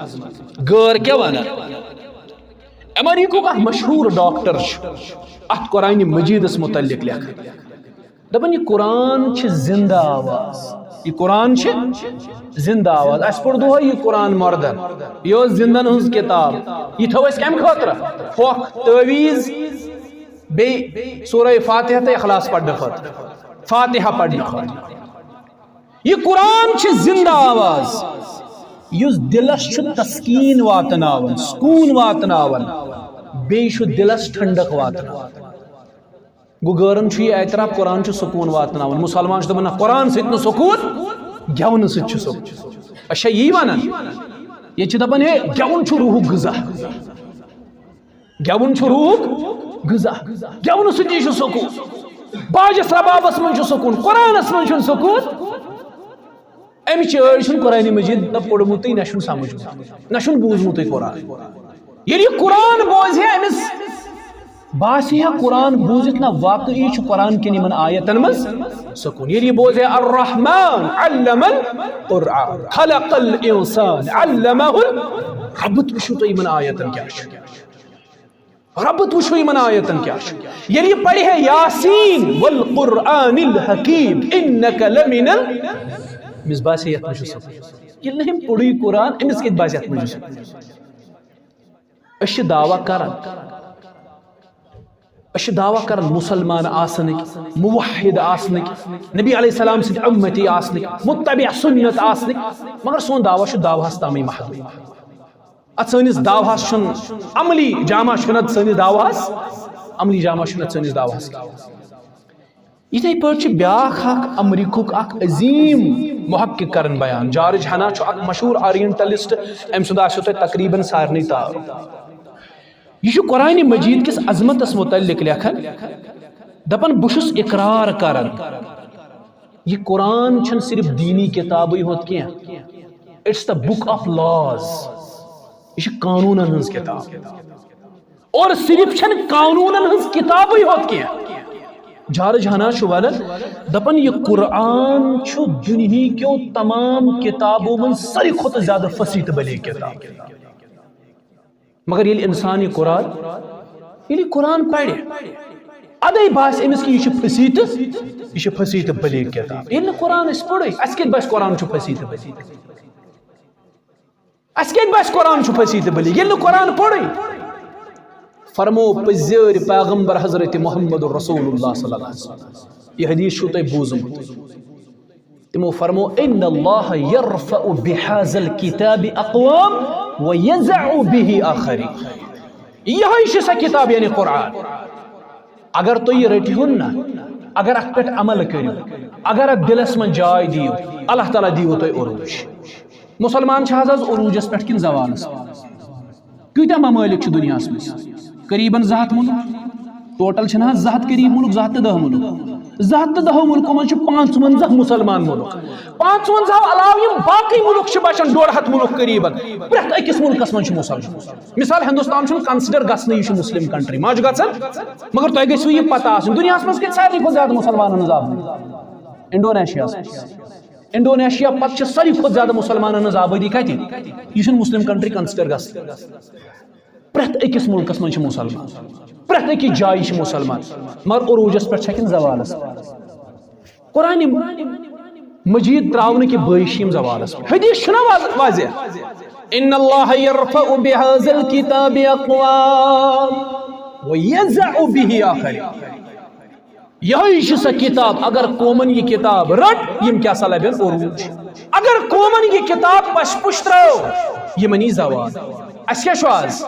غٲر کیٛاہ وَنان؟ امریکہُک اکھ مشہوٗر ڈاکٹر چھُ اَتھ قرآنِ مجیدس متعلق لیکھان۔ دَپان، یہِ قرآن چھِ زِندٕ آواز۔ یہِ قرآن چھِ زِندٕ آواز۔ اَسہِ پوٚر دۄہَے یہِ قرآن مردن۔ یہِ ٲس زِندَن ہٕنٛز کِتاب۔ یہِ تھٲو اَسہِ کَمہِ خٲطرٕ؟ پھۄکھ، تعویٖذ، بیٚیہِ سورہ فاتحہ تہٕ اخلاص پَرنہٕ خٲطرٕ۔ فاتحہ پَرنہٕ خٲطرٕ۔ یہِ قرآن چھِ زِندٕ آواز، یُس دِلَس چھُ تسکیٖن واتناوان، سکوٗن واتناوان، بیٚیہِ چھُ دِلَس ٹھنڈک واتناوان۔ گوٚو، غٲرن چھُ یہِ اعتراف، قرآن چھُ سکوٗن واتناوان۔ مُسلمان چھُ دَپان، نہ، قرآن سۭتۍ نہٕ سکوٗن، گٮ۪ونہٕ سۭتۍ چھُ سکوٗن۔ أسۍ چھا یی وَنان؟ ییٚتہِ چھِ دَپان، ہے، گٮ۪وُن چھُ روحُک غذا۔ گٮ۪وُن چھُ روحُک غذا۔ گٮ۪ونہٕ سۭتی چھُ سکوٗن۔ باجس ربابس منٛز چھُ سکوٗن، قرآنس منٛز چھُنہٕ سکوٗن۔ اَمہِ چٲرۍ چھُنہٕ قرآنِ مجیٖد نہ پوٚرمُتٕے، نہ چھُنہٕ سمجھمُت، نہ چھُنہٕ بوٗزمُتٕے قرآن۔ ییٚلہِ یہِ قرآن بوزِ ہے، أمِس باسہِ ہے قرآن بوٗزِتھ نہ واقعی چھُ قرآن کٮ۪ن یِمن آیتن منٛز سکوٗن۔ ییٚلہِ یہِ بوزِ ہے، الرحمن علم القرآن خلق الانسان علمہ ال-، ربط وٕچھِو تُہۍ یِمن آیتن کیٛاہ چھُ۔ ربط وٕچھِو یِمن آیتن کیٛاہ چھُ۔ ییٚلہِ یہِ پرِ ہے، یاسین والقرآن الحکیم انک لمن ال-، أمِس باسہِ ہے یتھ منٛز چھُ سکوٗن۔ ییٚلہِ نہٕ أمۍ پوٚرُے قرآن، أمِس کتہِ باسہِ یتھ منٛز چھُ سکوٗن؟ أسۍ چھِ دعویٰ کران، أسۍ چھِ دعویٰ کران مُسلمان آسنٕکۍ، موحد آسنٕکۍ، نبی علیہ السلام سٕنٛدۍ اُمتی آسنٕکۍ، متبع سنت آسنٕکۍ، مگر سون دعویٰ چھُ دعواہس تامٕے محدوٗد۔ اتھ سٲنِس دعواہس چھُنہٕ عملی جامہ، چھُنہٕ اتھ سٲنِس دعواہس، عملی جامہ چھُنہٕ اتھ سٲنِس دعواہس۔ یِتھے پٲٹھۍ چھُ بیٛاکھ اکھ امریکہُک اکھ عظیٖم محقق کران بیان۔ جارج ہنا چھُ اکھ مشہوٗر Orientalist، أمۍ سُنٛد آسیو تۄہہِ تقریباً سارنٕے تعارُف۔ یہِ چھُ قرآنِ مجیٖد کِس عظمتس متعلق لیکھان، دپان، بہٕ چھُس اقرار کران، یہِ قرآن چھُنہٕ صرف دیٖنی کِتابٕے ہوت کینٛہہ، it's the book of laws، یہِ چھِ قانوٗنن ہٕنٛز کِتاب۔ اور صرف چھنہٕ قانوٗنن ہٕنٛز کِتابٕے ہوت کینٛہہ۔ جارج ہنا چھُ ونان، دپان، یہِ قرآن چھُ دُنہیٖکیو تمام کِتابو منٛز ساروی کھۄتہٕ زیادٕ فصیح تہٕ بلیغ کِتاب۔ مگر ییٚلہِ انسان یہِ قرآن، ییٚلہِ یہِ قرآن پرِ، ادے باسہِ أمِس کہِ یہِ چھُ فصیح تہٕ یہِ چھُ فصیح تہٕ بلیغ کِتاب۔ ییٚلہِ نہٕ قرآن أسۍ پوٚرُے، اسہِ کتہِ باسہِ قرآن چھُ فصیح تہٕ بلیغ؟ اسہِ کتہِ باسہِ قرآن چھُ فصیح تہٕ بلیغ ییٚلہِ نہٕ قرآن پوٚرُے؟ فرمو پٔزیٲرۍ پیغمبر حضرت محمد رسول اللہ صلی اللہ علیہ وسلم۔ یہِ حدیث چھُو تۄہہِ بوٗزمُت۔ تِمو فرمو، "ان اللہ یرفع بہذا الکتاب اقوام و یضع به آخرین۔" یِہوٚے چھِ سۄ کِتاب، یعنی قرآن۔ اگر تُہۍ یہِ رٔٹِہُن نہ، اگر اَتھ پٮ۪ٹھ عمل کٔرِو، اگر اَتھ دِلَس منٛز جاے دِیِو، اللہ تعالیٰ دِیِو تۄہہِ عروٗج۔ مُسلمان چھِ حظ آز عروٗجَس پٮ۪ٹھ کِنہٕ زوالَس پٮ۪ٹھ؟ کۭتیٛاہ ممٲلِک چھِ دُنیاہَس منٛز؟ قریٖباً زٕ ہَتھ مُلُک۔ ٹوٹل چھِنہٕ حظ زٕ ہَتھ قریٖب مُلُک، زٕ ہَتھ تہٕ دَہ مُلُک۔ زٕ ہَتھ تہٕ دَہ مُلکو منٛز چھِ پانٛژوَنزاہ مُسلمان مُلُک۔ پانٛژوَنزاہو علاوٕ یِم باقٕے مُلُک چھِ بچان، ڈۄڈ ہَتھ مُلُک قریٖباً، پرٛٮ۪تھ أکِس مُلکَس منٛز چھِ مُسلمان۔ مثال، ہندوستان چھُنہٕ consider گژھنٕے، یہِ چھُ مسلم country، ما چھُ گژھان؟ مگر تۄہہِ گژھِوٕ یہِ پتہ آسُن، دُنیاہَس منٛز کَتہِ ساروی کھۄتہٕ زیادٕ مُسلمانَن ہٕنٛز آبٲدی؟ انڈونیشیاہَس منٛز۔ انڈونیشیا پتہٕ چھِ ساروی کھۄتہٕ زیادٕ مُسلمانَن ہٕنٛز آبٲدی کَتہِ؟ یہِ چھُنہٕ مسلم country consider گژھان۔ پرٛٮ۪تھ أکِس مُلکَس منٛز چھِ مُسلمان، پرٛٮ۪تھ أکِس جایہِ چھِ مُسلمان، مگر عروٗجَس پٮ۪ٹھ چھا کِنہٕ زوالَس پٮ۪ٹھ؟ قرآن مجید تراونہٕ کہِ بٲیہِ چھِ یِم زوالَس پٮ۪ٹھ۔ حدیث چھُنہ واض-، واضح؟ ان اللہ یرفع بہذا الکتاب اقوام و یضع به آخرین۔ یِہوٚے چھِ سۄ کِتاب، اگر قومَن یہِ کِتاب رٔٹ، یِم کیٛاہ سا لَبن عروٗج۔ اگر قومَن یہِ کِتاب پَش پُش ترٛٲو، یِمَن یی زوال۔ اَسہِ کیٛاہ چھُ آز؟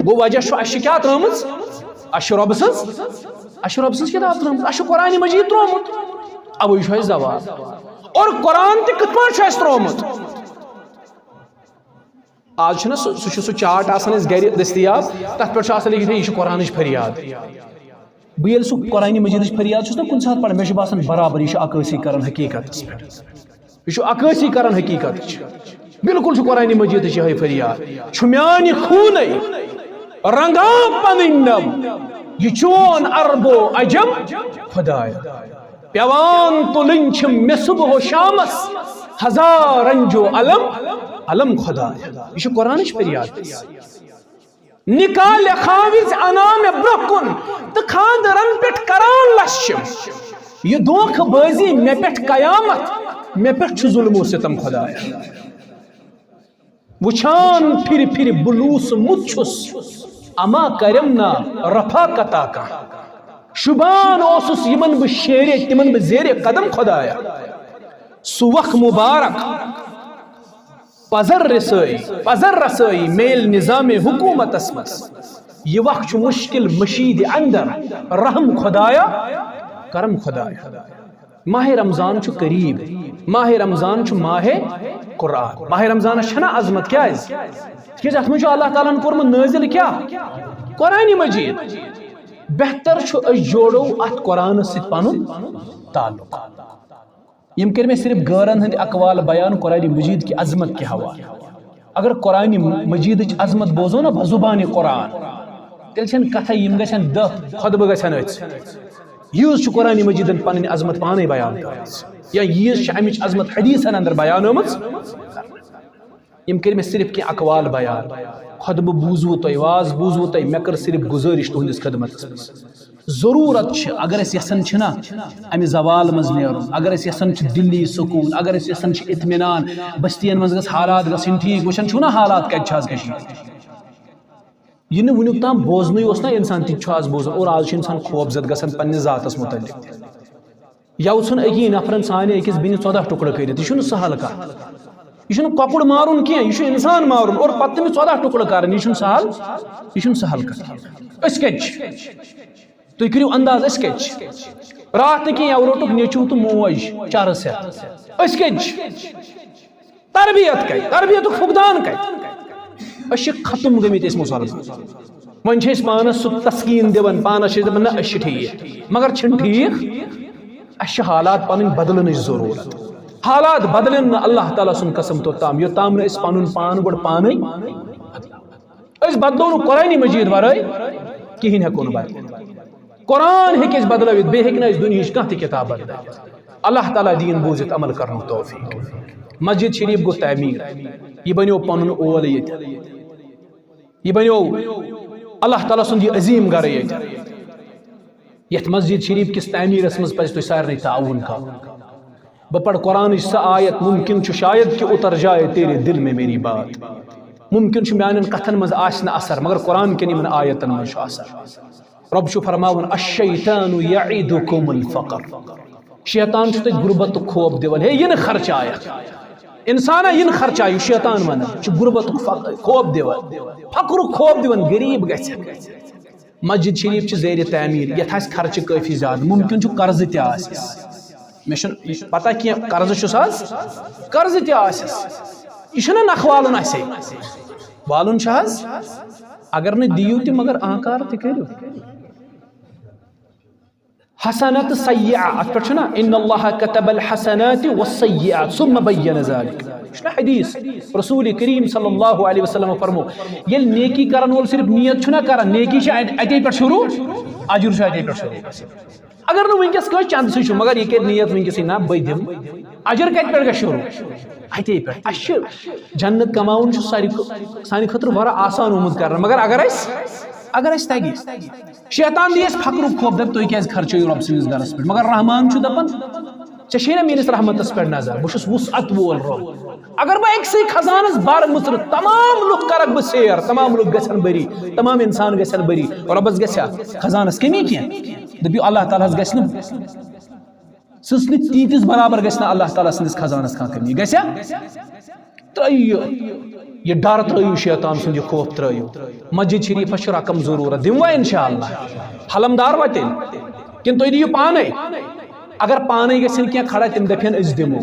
گوٚو وجہ چھُ، اَسہِ چھِ کیٛاہ ترٛٲومٕژ؟ اَسہِ چھِ رۄبہٕ سٕنٛز، اَسہِ چھِ رۄبہٕ سٕنٛز کِتاب ترٛٲومٕژ، اَسہِ چھُ قرآنِ مجیٖد ترٛوومُت۔ اَوَے چھُ اَسہِ زوال۔ اور قرآن تہِ کِتھ پٲٹھۍ چھُ اَسہِ ترٛوومُت؟ آز چھُنہ سُہ، سُہ چھُ سُہ chart آسان اَسہِ گرِ دٔستیاب، تَتھ پٮ۪ٹھ چھُ آسان لیکھِتھ، "ہے، یہِ چھُ قرآنٕچ فریاد۔" بہٕ ییٚلہِ سُہ قرآنِ مجیٖدٕچ فریاد چھُس نہ کُنہِ ساتہٕ پَران، مےٚ چھُ باسان برابر یہِ چھُ عکٲسی کران حقیٖقتَس پٮ۪ٹھ۔ یہِ چھُ عکٲسی کران حقیٖقتٕچ۔ بالکل چھُ قرآنِ مجیٖدٕچ یِہوٚے فریاد۔ چھُ میانہِ خوٗنَے رنگا پنٕنۍ نم، یہِ چون عربو عجم خدایا۔ پیوان تُلٕنۍ چھِ مےٚ صبح و شامس ہزار رنج و الم، الم خدایا۔ یہِ چھُ قرآنٕچ فریاد۔ نکاح لیکھان وِزِ انا مےٚ برٛونٛہہ کُن تہٕ خانٛدرن پٮ۪ٹھ کران لچھ چھِم۔ یہِ دھوکہٕ بٲزی مےٚ پٮ۪ٹھ قیامت، مےٚ پٮ۪ٹھ چھُ ظلم و ستم خدایا۔ وٕچھان پھِرِ پھِرِ بہٕ لوٗسمُت چھُس، اما کرم نا رفاقتا کانٛہہ۔ شُبان اوسُس یِمن بہٕ شیرے، تِمن بہٕ زیرے قدم خدایا۔ سُہ وق مبارک پزر رسٲیی، پزر رسٲیی میل نظام حکومتس منٛز۔ یہِ وق چھُ مشکل مشیٖد اندر، رحم خدایا، کرم خدایا۔ ماہِ رمضان چھُ قریب۔ ماہِ رمضان چھُ ماہِ قرآن۔ ماہِ رمضانس چھنہ عظمت؟ کیازِ؟ تِکیازِ اتھ منٛز چھُ اللہ تعالیٰ ہن کوٚرمُت نٲزِل کیٛاہ؟ قرآنِ مجیٖد۔ بہتر چھُ أسۍ جوڑو اتھ قرآنس سۭتۍ پنُن تعلق۔ یِم کٔرۍ مےٚ صرف غٲرن ہٕنٛدۍ اقوال بیان قرآنِ مجیٖد کہِ عظمت کہِ حوالہٕ۔ اگر قرآنِ مجیٖدٕچ عظمت بوزو نہ بزبانِ قرآن، تیٚلہِ چھنہٕ کتھے، یِم گژھن دہ خطبہٕ گژھن أتھۍ۔ ییٖژ چھُ قرآنِ مجیٖدن پنٕنۍ عظمت پانے بیان کٔرمٕژ، یا ییٖژ چھِ امِچ عظمت حدیثن اندر بیان آمٕژ۔ یِم کٔرۍ مےٚ صرف کینٛہہ اقوال بیان۔ خطبہٕ بوٗزوٕ تۄہہِ، واز بوٗزوٕ تۄہہِ، مےٚ کٔر صرف گُزٲرِش تُہنٛدِس خدمتس منٛز۔ ضروٗرت چھِ، اگر أسۍ یژھان چھِنہ امہِ زوال منٛز نیرُن، اگر أسۍ یژھان چھِ دِلی سکوٗن، اگر أسۍ یژھان چھِ اطمینان، بستین منٛز گژھِ حالات گژھٕنۍ ٹھیٖک، وٕچھان چھِو نہ حالات کتہِ چھِ آز کٔشیٖرِ۔ یہِ نہٕ وٕنیُک تام بوزنٕے اوس نہ انسان، تہِ تہِ چھُ آز بوزان۔ اور آز چھُ انسان خوفزد گژھان پننِس ذاتس متعلق تہِ۔ یَوٕ ژھُن أکی نفرن سانہِ أکِس بیٚنہِ ژۄداہ ٹُکڑٕ کٔرِتھ، یہِ چھُنہٕ سہل کتھ۔ یہِ چھُنہٕ کۄکُر مارُن کینٛہہ، یہِ چھُ انسان مارُن اور پتہٕ تٔمِس ژۄداہ ٹُکڑٕ کرٕنۍ، یہِ چھُنہٕ سہل، یہِ چھُنہٕ سہل کتھ۔ أسۍ کتہِ چھِ؟ تُہۍ کٔرِو انداز، أسۍ کتہِ چھِ؟ راتھ نہٕ کینٛہہ، یَوٕ روٚٹُکھ نیٚچوٗ تہٕ موج چرس ہٮ۪تھ۔ أسۍ کتہِ چھِ؟ تربیت کتہِ؟ تربیتُک فقدان کتہِ؟ أسۍ چھِ ختم گٔمٕتۍ، أسۍ مُسلمان۔ وۄنۍ چھِ أسۍ پانس سُہ تسکیٖن دِوان، پانس چھِ أسۍ دپان، نہ، أسۍ چھِ ٹھیٖک، مگر چھِنہٕ ٹھیٖک۔ اَسہِ چھِ حالات پنٕنۍ بدلنٕچ ضروٗرت۔ حالات بدلن نہٕ، اللہ تعالیٰ سُنٛد قسم، توٚتام، یوٚتام نہٕ أسۍ پنُن پان گۄڈٕ پانے بدلاوو۔ أسۍ بدلو نہٕ قرآن مجید ورٲے کِہیٖنۍ، ہٮ۪کو نہٕ بدلٲوِتھ۔ قرآن ہیٚکہِ اَسہِ بدلٲوِتھ، بیٚیہِ ہیٚکہِ نہٕ اَسہِ دُنیہٕچ کانٛہہ تہِ کِتاب بدلٲوِتھ۔ اللہ تعالیٰ دِیِن بوٗزِتھ عمل کرنُک توفیٖق۔ مسجد شریف گوٚو تعمیٖر، یہِ بنیو پنُن اول ییٚتہِ، یہِ بنیو اللہ تعالیٰ سُنٛد یہِ عظیٖم گرٕ ییٚتہِ۔ یتھ مسجد شریف کس تعمیرس منٛز پزِ تۄہہِ سارنٕے تعاوُن کرُن۔ بہٕ پرٕ قرآنٕچ سۄ آیت، ممکن چھُ شاید کہ اتر جائے تیرے دل میں میری بات۔ ممکن چھُ میانٮ۪ن کتھن منٛز آسہِ نہٕ اثر، مگر قرآن کٮ۪ن یِمن آیتن منٛز چھُ اثر۔ رب چھُ فرماوان، "الشیطان یعدکم الفقر۔" شیطان چھُ تۄہہِ غربتُک خوف دِوان، ہے، یہِ نہٕ خرچایکھ۔ انسانا، یہِ نہٕ خرچایو، شیطان ونان چھُ غربتُک فق-، خوف دِوان، فقرُک خوف دِوان، غریب گژھِ۔ مسجد شریف چھِ زیر تعمیٖر، یَتھ آسہِ خرچہٕ کٲفی زیادٕ، مُمکِن چھُ قرضہٕ تہِ آسٮ۪س۔ مےٚ چھُنہٕ پَتہ کینٛہہ، قرضہٕ چھُس حظ، قرضہٕ تہِ آسٮ۪س۔ یہِ چھُنہ نَکھٕ والُن اَسے؟ والُن چھُ حظ؟ اگر نہٕ دِیِو تہِ، مگر آنکار تہِ کٔرِو۔ حسنات سیئہ، اَتھ پٮ۪ٹھ چھُنہ، "ان اللہ کتب الحسنات والسیئات ثم بین ذلک۔" یہِ چھُنہ حدیث؟ رسول کریم صلی اللہ علیہ وسلم فرمو، ییٚلہِ نیکی کرن وول صرف نیت چھُنہ کران، نیکی چھِ اَتہِ، اَتے پٮ۪ٹھ شروع، اجر چھُ اَتے پٮ۪ٹھ شروع۔ اگر نہٕ وٕنکیٚس کٲنٛسہِ چندسٕے چھُ، مگر یہِ کرِ نیت وٕنکیٚسٕے، نہ بہٕ دِمہٕ، اجر کتہِ پٮ۪ٹھ گژھِ شروع؟ اَتے پٮ۪ٹھ۔ اَسہِ چھِ جنت کماوُن چھُ ساروی کھۄ-، سانہِ خٲطرٕ واریاہ آسان آمُت کرنہٕ، مگر اگر اَسہِ، اگر اَسہِ تگہِ، شیطان دی اَسہِ فقرُک خوف، دَپہِ، "تُہۍ کیٛازِ خرچٲیِو رۄب سٕنٛدِس گرس پٮ۪ٹھ؟" مگر رحمان چھُ دَپان، "ژےٚ چھے نہ میٲنِس رحمتس پٮ۪ٹھ نظر؟ بہٕ چھُس وُسعت وول رۄب۔ اگر بہٕ أکسٕے خزانس بر مٕژرٕ، تمام لُکھ کرکھ بہٕ سیر، تمام لُکھ گژھن بٔری، تمام انسان گژھن بٔری، رۄبس گژھِ خزانس کمی کینٛہہ؟" دٔپِو، اللہ تعالیٰ ہس گژھِ نہٕ، سٕژنہِ تیٖتِس برابر گژھِ نہٕ اللہ تعالیٰ سٕنٛدِس خزانس کانٛہہ کمی۔ گژھِ؟ ترٛٲیِو یہِ، یہِ ڈر ترٛٲیِو، شیطان سُنٛد یہِ خوف ترٛٲیِو۔ مسجد شریفس چھُ رقم ضروٗرت، دِموا انشاءاللہ؟ حلمدار وا تیٚلہِ؟ کِنہٕ تُہۍ دِیِو پانے؟ اگر پانے گژھن کینٛہہ کھڑا، تِم دپن أسۍ دِمو۔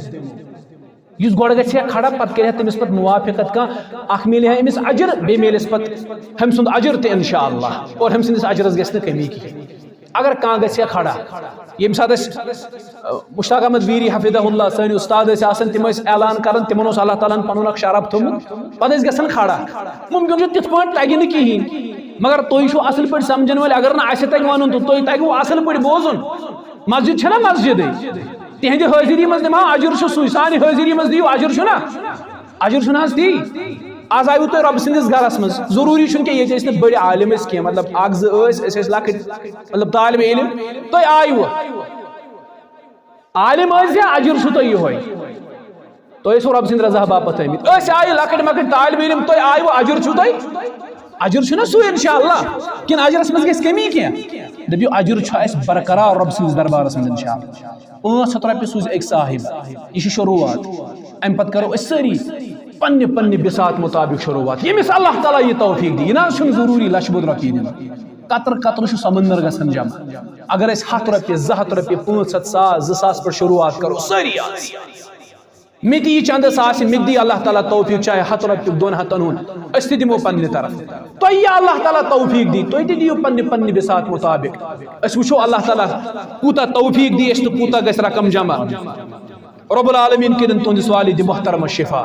یُس گۄڈٕ گژھِ ہا کھڑا، پتہٕ کرِ ہا تٔمِس پتہٕ موافقت کانٛہہ، اکھ میلہِ ہا أمِس اجر، بیٚیہِ میلٮ۪س پتہٕ ہُمۍ سُنٛد اجر تہِ انشاءاللہ، اور ہُمۍ سٕنٛدِس اجرس گژھِ نہٕ کمی کِہیٖنۍ۔ اگر کانٛہہ گژھِ ہا کھڑا، ییٚمہِ ساتہٕ أسۍ، ٲ، مشتاق احمد ویری حفظہ اللہ سٲنۍ استاد ٲسۍ آسان، تِم ٲسۍ اعلان کران، تِمن اوس اللہ تعالیٰ ہن پنُن اکھ شرف تھوٚومُت، پتہٕ ٲسۍ گژھان کھڑا۔ ممکن چھُ تِتھ پٲٹھۍ تگہِ نہٕ کِہیٖنۍ، مگر تُہۍ چھِو اصل پٲٹھۍ سمجھن وٲلۍ، اگر نہٕ اسہِ تگہِ ونُن تہٕ تُہۍ تگوٕ اصل پٲٹھۍ بوزُن۔ مسجد چھےٚ نہ مسجدٕے، تِہنٛدِ حٲضری منٛز دِمہو اجر چھُ سُے، سانہِ حٲضری منٛز دِیِو اجر چھُ نہ؟ اجر چھُنہٕ حظ تی؟ آز آیوٕ تُہۍ رۄبہٕ سٕنٛدِس گرس منٛز، ضروٗری چھُنہٕ کینٛہہ ییٚتہِ ٲسۍ نہٕ بٔڑۍ عالم ٲسۍ کینٛہہ، مطلب اکھ زٕ ٲسۍ، أسۍ ٲسۍ لۄکٕٹۍ، مطلب طالب علم، تُہۍ آیوٕ۔ عالم ٲسۍ یا اجر چھُ تۄہہِ یِہوٚے؟ تۄہہِ ٲسوٕ رۄبہٕ سٕنٛدِ رضا باپتھ آمٕتۍ۔ أسۍ آیہِ لۄکٕٹۍ مۄکٕٹۍ طالب علم، تُہۍ آیوٕ، اجر چھُو تۄہہِ؟ اجر چھُنہ سُے انشاءاللہ؟ کِنہٕ اجرس منٛز گژھِ کمی کینٛہہ؟ دٔپِو، اجر چھُ اَسہِ برقرار رۄبہٕ سٕنٛدِس دربارس منٛز انشاءاللہ۔ پانٛژھ ہتھ رۄپیہِ سوٗزِ أکۍ صاحب، یہِ چھِ شروٗعات۔ اَمہِ پتہٕ کرو أسۍ سٲری پننہِ پننہِ بساط مطابق شروٗعات، ییٚمِس اللہ تعالیٰ یہِ توفیٖق دی۔ یہِ نہ حظ چھُنہٕ ضروٗری لچھِ بوٚد رۄپیہِ دِنۍ، قطرٕ قطرٕ چھُ سمندر گژھان جمع۔ اگر أسۍ ہتھ رۄپیہِ، زٕ ہتھ رۄپیہِ، پانٛژھ ہتھ، ساس، زٕ ساس پٮ۪ٹھ شروٗعات کرو سٲری آز، مےٚ تہِ یہِ چندس آسہِ، مےٚ تہِ دی اللہ تعالیٰ توفیٖق، چاہے ہتھ رۄپیہِ، دۄن ہتن ہُنٛد، أسۍ تہِ دِمو پننہِ طرفہٕ۔ تۄہہِ یہِ اللہ تعالیٰ توفیٖق دی، تُہۍ تہِ دِیِو پننہِ پننہِ بساط مطابق۔ أسۍ وٕچھو اللہ تعالیٰ کوٗتاہ توفیٖق دی اَسہِ تہٕ کوٗتاہ گژھِ رقم جمع۔ رب العالمین کٔرِن تُہنٛدِس والد محترمس شفا۔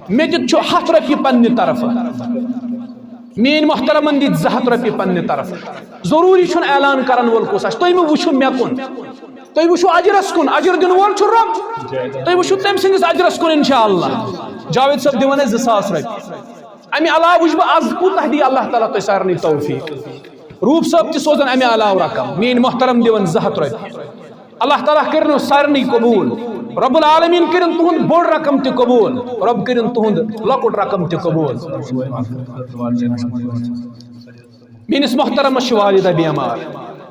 مےٚ تہِ چھُ ہتھ رۄپیہِ پننہِ طرفہٕ، میٲنۍ محترمن دِتۍ زٕ ہتھ رۄپیہِ پننہِ طرفہٕ۔ ضروٗری چھُنہٕ اعلان کرن وول کُس آسہِ، تُہۍ مہٕ وٕچھِو مےٚ کُن، تُہۍ وٕچھِو اجرس کُن، اجر دِنہٕ وول چھُ رۄب۔ تُہۍ وٕچھِو تٔمۍ سٕنٛدِس اجرس کُن انشاءاللہ۔ جاوید صٲب دِوان اَسہِ زٕ ساس رۄپیہِ۔ اَمہِ علاوٕ وٕچھِ بہٕ از کوٗتاہ دی اللہ تعالیٰ تۄہہِ سارنٕے توفیٖق۔ روٗپ صٲب تہِ سوزن اَمہِ علاوٕ رقم، میٲنۍ محترم دِوان زٕ ہتھ رۄپیہِ۔ اللہ تعالیٰ کٔرِنو سارنٕے قبوٗل۔ رب العالمین کٔرِن تُہُنٛد بوٚڑ رقم تہِ قبوٗل، رب کٔرِن تُہُنٛد لۄکُٹ رقم تہِ قبوٗل۔ میٲنِس محترمس چھِ والدہ بیمار،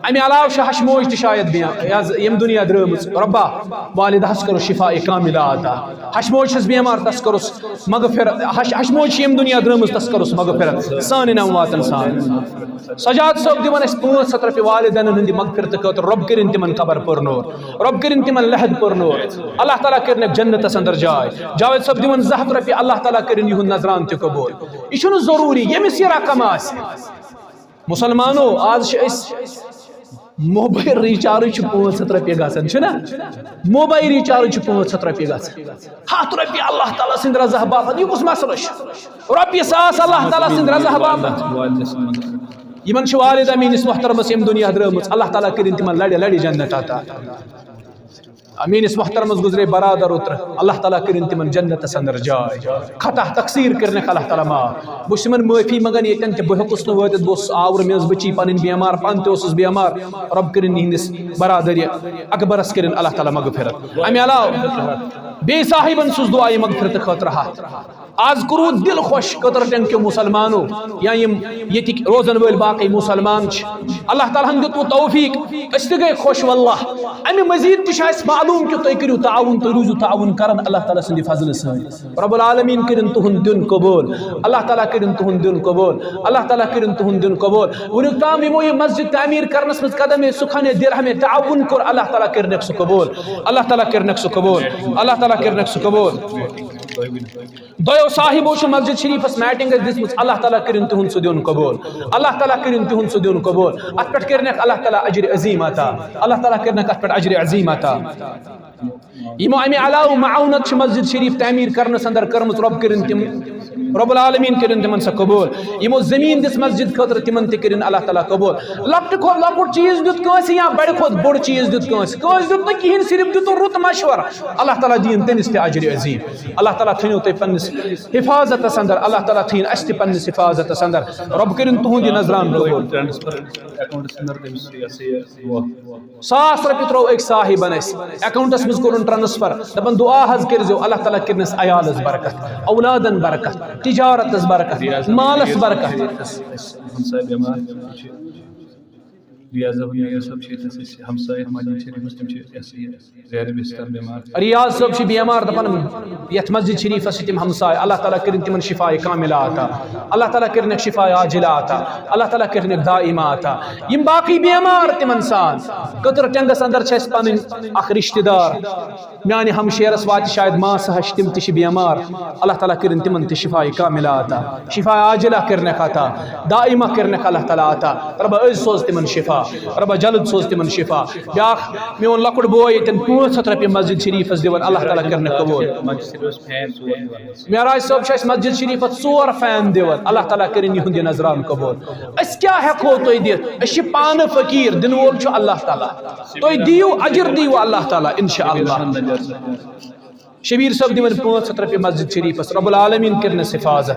اَمہِ علاوٕ چھِ ہشہِ موج تہِ شاید بے-، یہِ حظ ییٚمہِ دُنیا درٛٲمٕژ۔ رۄبا، والدہس کٔرٕس شفا کاملہ عطا۔ ہشہِ موج چھَس بیمار، تَس کٔرٕس مغفرت۔ ہش-، ہشہِ موج چھِ ییٚمہِ دُنیا درٛٲمٕژ، تَس کٔرٕس مغفرت سانٮ۪ن امواتن سان۔ سجاد صٲب دِوان اَسہِ پانٛژھ ہتھ رۄپیہِ والدینن ہٕنٛدِ مغفرتہٕ خٲطرٕ۔ رۄب کٔرِن تِمن قبر پُرنوٗر، رۄب کٔرِن تِمن لحد پُرنوٗر۔ اللہ تعالیٰ کٔرِنکھ جنتس اندر جاے۔ جاوید صٲب دِوان زٕ ہتھ رۄپیہِ، اللہ تعالیٰ کٔرِن یِہُنٛد نذران تہِ قبوٗل۔ یہِ چھُنہٕ ضروٗری ییٚمِس یہِ رقم آسہِ۔ مسلمانو، آز چھِ أسۍ موبایل ریچارج چھُ پانٛژھ ہَتھ رۄپیہِ گژھان، چھُنہ؟ موبایل ریچارج چھُ پانٛژھ ہَتھ رۄپیہِ گژھان۔ ہَتھ رۄپیہِ اللہ تعالیٰ سٕنٛدِ رضا باپتھ، یہِ کُس مسلہٕ چھُ؟ رۄپیہِ ساس اللہ تعالیٰ سٕنٛدِ رضا باپتھ۔ یِمن چھِ والدہ میٲنِس محترمس ییٚمہِ دُنیا درٲمٕژ، اللہ تعالیٰ کٔرِن تِمن لڑِ لڑِ جنت عطا۔ آ، میٲنِس محترمس گُزرے برادر اوترٕ، اللہ تعالیٰ کٔرِن تِمن جنتس اندر جاے۔ خطا تقصیر کٔرنکھ اللہ تعالیٰ معاف۔ بہٕ چھُس تِمن معٲفی منگان ییٚتٮ۪ن تہِ بہٕ ہیوٚکُس نہٕ وٲتِتھ، بہٕ اوسُس آور، مےٚ ٲس بٔچی پنٕنۍ بیمار، پانہٕ تہِ اوسُس بیمار۔ رۄب کٔرِن یِہنٛدِس برادر اکبرس کٔرِن اللہ تعالیٰ مغفرت۔ امہِ علاوٕ بیٚیہِ صاحبن سوز دعایہِ مغفرت خٲطرٕ ہتھ۔ آز کوٚروٕ دِل خۄش کٔتٕر ٹٮ۪نٛگ کیو مُسلمانو یا یِم ییٚتِکۍ روزن وٲلۍ باقٕے مُسلمان چھِ۔ اللہ تعالیٰ ہن دیُتوٕ توفیٖق، أسۍ تہِ گٔے خۄش واللہ۔ اَمہِ مٔزیٖد تہِ چھُ اَسہِ معلوٗم کہِ تُہۍ کٔرِو تعاوُن، تُہۍ روٗزِو تعاوُن کران اللہ تعالیٰ سٕنٛدِ فضلہٕ سۭتۍ۔ رب العالمیٖن کٔرِن تُہُنٛد دیُن قبوٗل، اللہ تعالیٰ کٔرِن تُہُنٛد دیُن قبوٗل، اللہ تعالیٰ کٔرِن تُہُنٛد دیُن قبوٗل۔ وُنیُک تام یِمو یہِ مسجد تعمیٖر کرنس منٛز قدم سُکھانے درہمے تعاوُن کوٚر، اللہ تعالیٰ کٔرِنکھ سُہ قبوٗل، اللہ تعالیٰ کٔرِنکھ سُہ قبوٗل، اللہ تعالیٰ کٔرِنکھ سُہ قبوٗل۔ دۄیو صاحبو چھِ مسجد شریفس میٹنگ اَسہِ دِژمٕژ، اللہ تعالیٰ کٔرِن تِہُنٛد سُہ دیُن قبوٗل، اللہ تعالیٰ کٔرِن تِہُنٛد سُہ دیُن قبوٗل۔ اَتھ پٮ۪ٹھ کٔرِنَکھ اللہ تعالیٰ اجرِ عظیٖم عطا، اللہ تعالیٰ کٔرِنَکھ اَتھ پٮ۪ٹھ اجرِ عظیٖم عطا۔ یِمو اَمہِ علاوٕ معاونت چھِ مسجد شریف تعمیٖر کرنس اندر کٔرمٕژ، رۄب کٔرِن تِم، رب العالمیٖن کٔرِن تِمن سۄ قبوٗل۔ یِمو زٔمیٖن دِژ مسجد خٲطرٕ، تِمن تہِ کٔرِن اللہ تعالیٰ قبوٗل۔ لۄکٹہِ کھۄتہٕ لۄکُٹ چیٖز دیُت کٲنٛسہِ یا بڑِ کھۄتہٕ بوٚڑ چیٖز دیُت کٲنٛسہِ، کٲنٛسہِ دیُت نہٕ کِہیٖنۍ، صرف دیُتُن رُت مشورٕ، اللہ تعالیٰ دِیِن تٔمِس تہِ اجرِ عظیٖم۔ اللہ تعالیٰ تھٲیِو تُہۍ پننِس حفاظتس اندر، اللہ تعالیٰ تھٲیِن اَسہِ تہِ پننِس حفاظتس اندر۔ رۄب کٔرِن تُہُنٛد یہِ نظران قبوٗل۔ ٹرانسفر اکاؤنٹس اندر تٔمِس یہِ ہسا یہِ دعا۔ ساس رۄپیہِ ترٛوو أکۍ صاحبن اَسہِ اکاؤنٹس منٛز، کوٚرُن ٹرانسفر، دپان دعا حظ کٔرۍزیو، اللہ تعالیٰ کٔرِنس عیالس برکت، اولادن برکت، تجارتس برکت، مالس برکت۔ ہمساے بیمار چھِ۔ ریاض احمد میر صٲب چھِ ییٚتہِ اَسہِ ہمساے مسجد شریفس، تِم چھِ یہِ ہسا یہِ زیر بستر بیمار۔ ریاض صٲب چھِ بیمار، دپان یتھ مسجد شریفس چھِ تِم ہمساے، اللہ تعالیٰ کٔرِن تِمن شفاء کاملہ عطا، اللہ تعالیٰ کٔرِنکھ شفاء عاجلہ عطا، اللہ تعالیٰ کٔرِنکھ دائمہ عطا۔ یِم باقٕے بیمار تِمن سان، کٔتٕر ٹٮ۪نٛگس اندر چھِ اَسہِ پنٕنۍ اکھ رشتہٕ دار، میانہِ ہمشیرس واتہِ شاید ماسہٕ ہش، تِم تہِ چھِ بیمار، اللہ تعالیٰ کٔرِن تِمن تہِ شفاء کاملہ عطا، شفاء عاجلہ کٔرِنکھ عطا، دائمہ کٔرِنکھ اللہ تعالیٰ عطا۔ رۄبا أزۍ سوز تِمن شفا، رۄبا جلد سوز تِمن شفا۔ بیاکھ میون لۄکُٹ بوے ییٚتٮ۪ن پانٛژھ ہتھ رۄپیہِ مسجد شریفس دِوان، اللہ تعالیٰ کٔرِنکھ قبوٗل۔ معراج صٲب چھُ اَسہِ مسجد شریفس ژور فین دِوان، اللہ تعالیٰ کٔرِن یِہُنٛد یہِ نظران قبوٗل۔ أسۍ کیٛاہ ہٮ۪کو تۄہہِ دِتھ؟ أسۍ چھِ پانہٕ فقیٖر، دِنہٕ وول چھُ اللہ تعالیٰ۔ تُہۍ دِیِو، اجر دِیِو اللہ تعالیٰ، انشاءاللہ۔ شبیر صٲب دِوان پانٛژھ ہتھ رۄپیہِ مسجد شریفس، رب العالمیٖن کٔرِنس حفاظت۔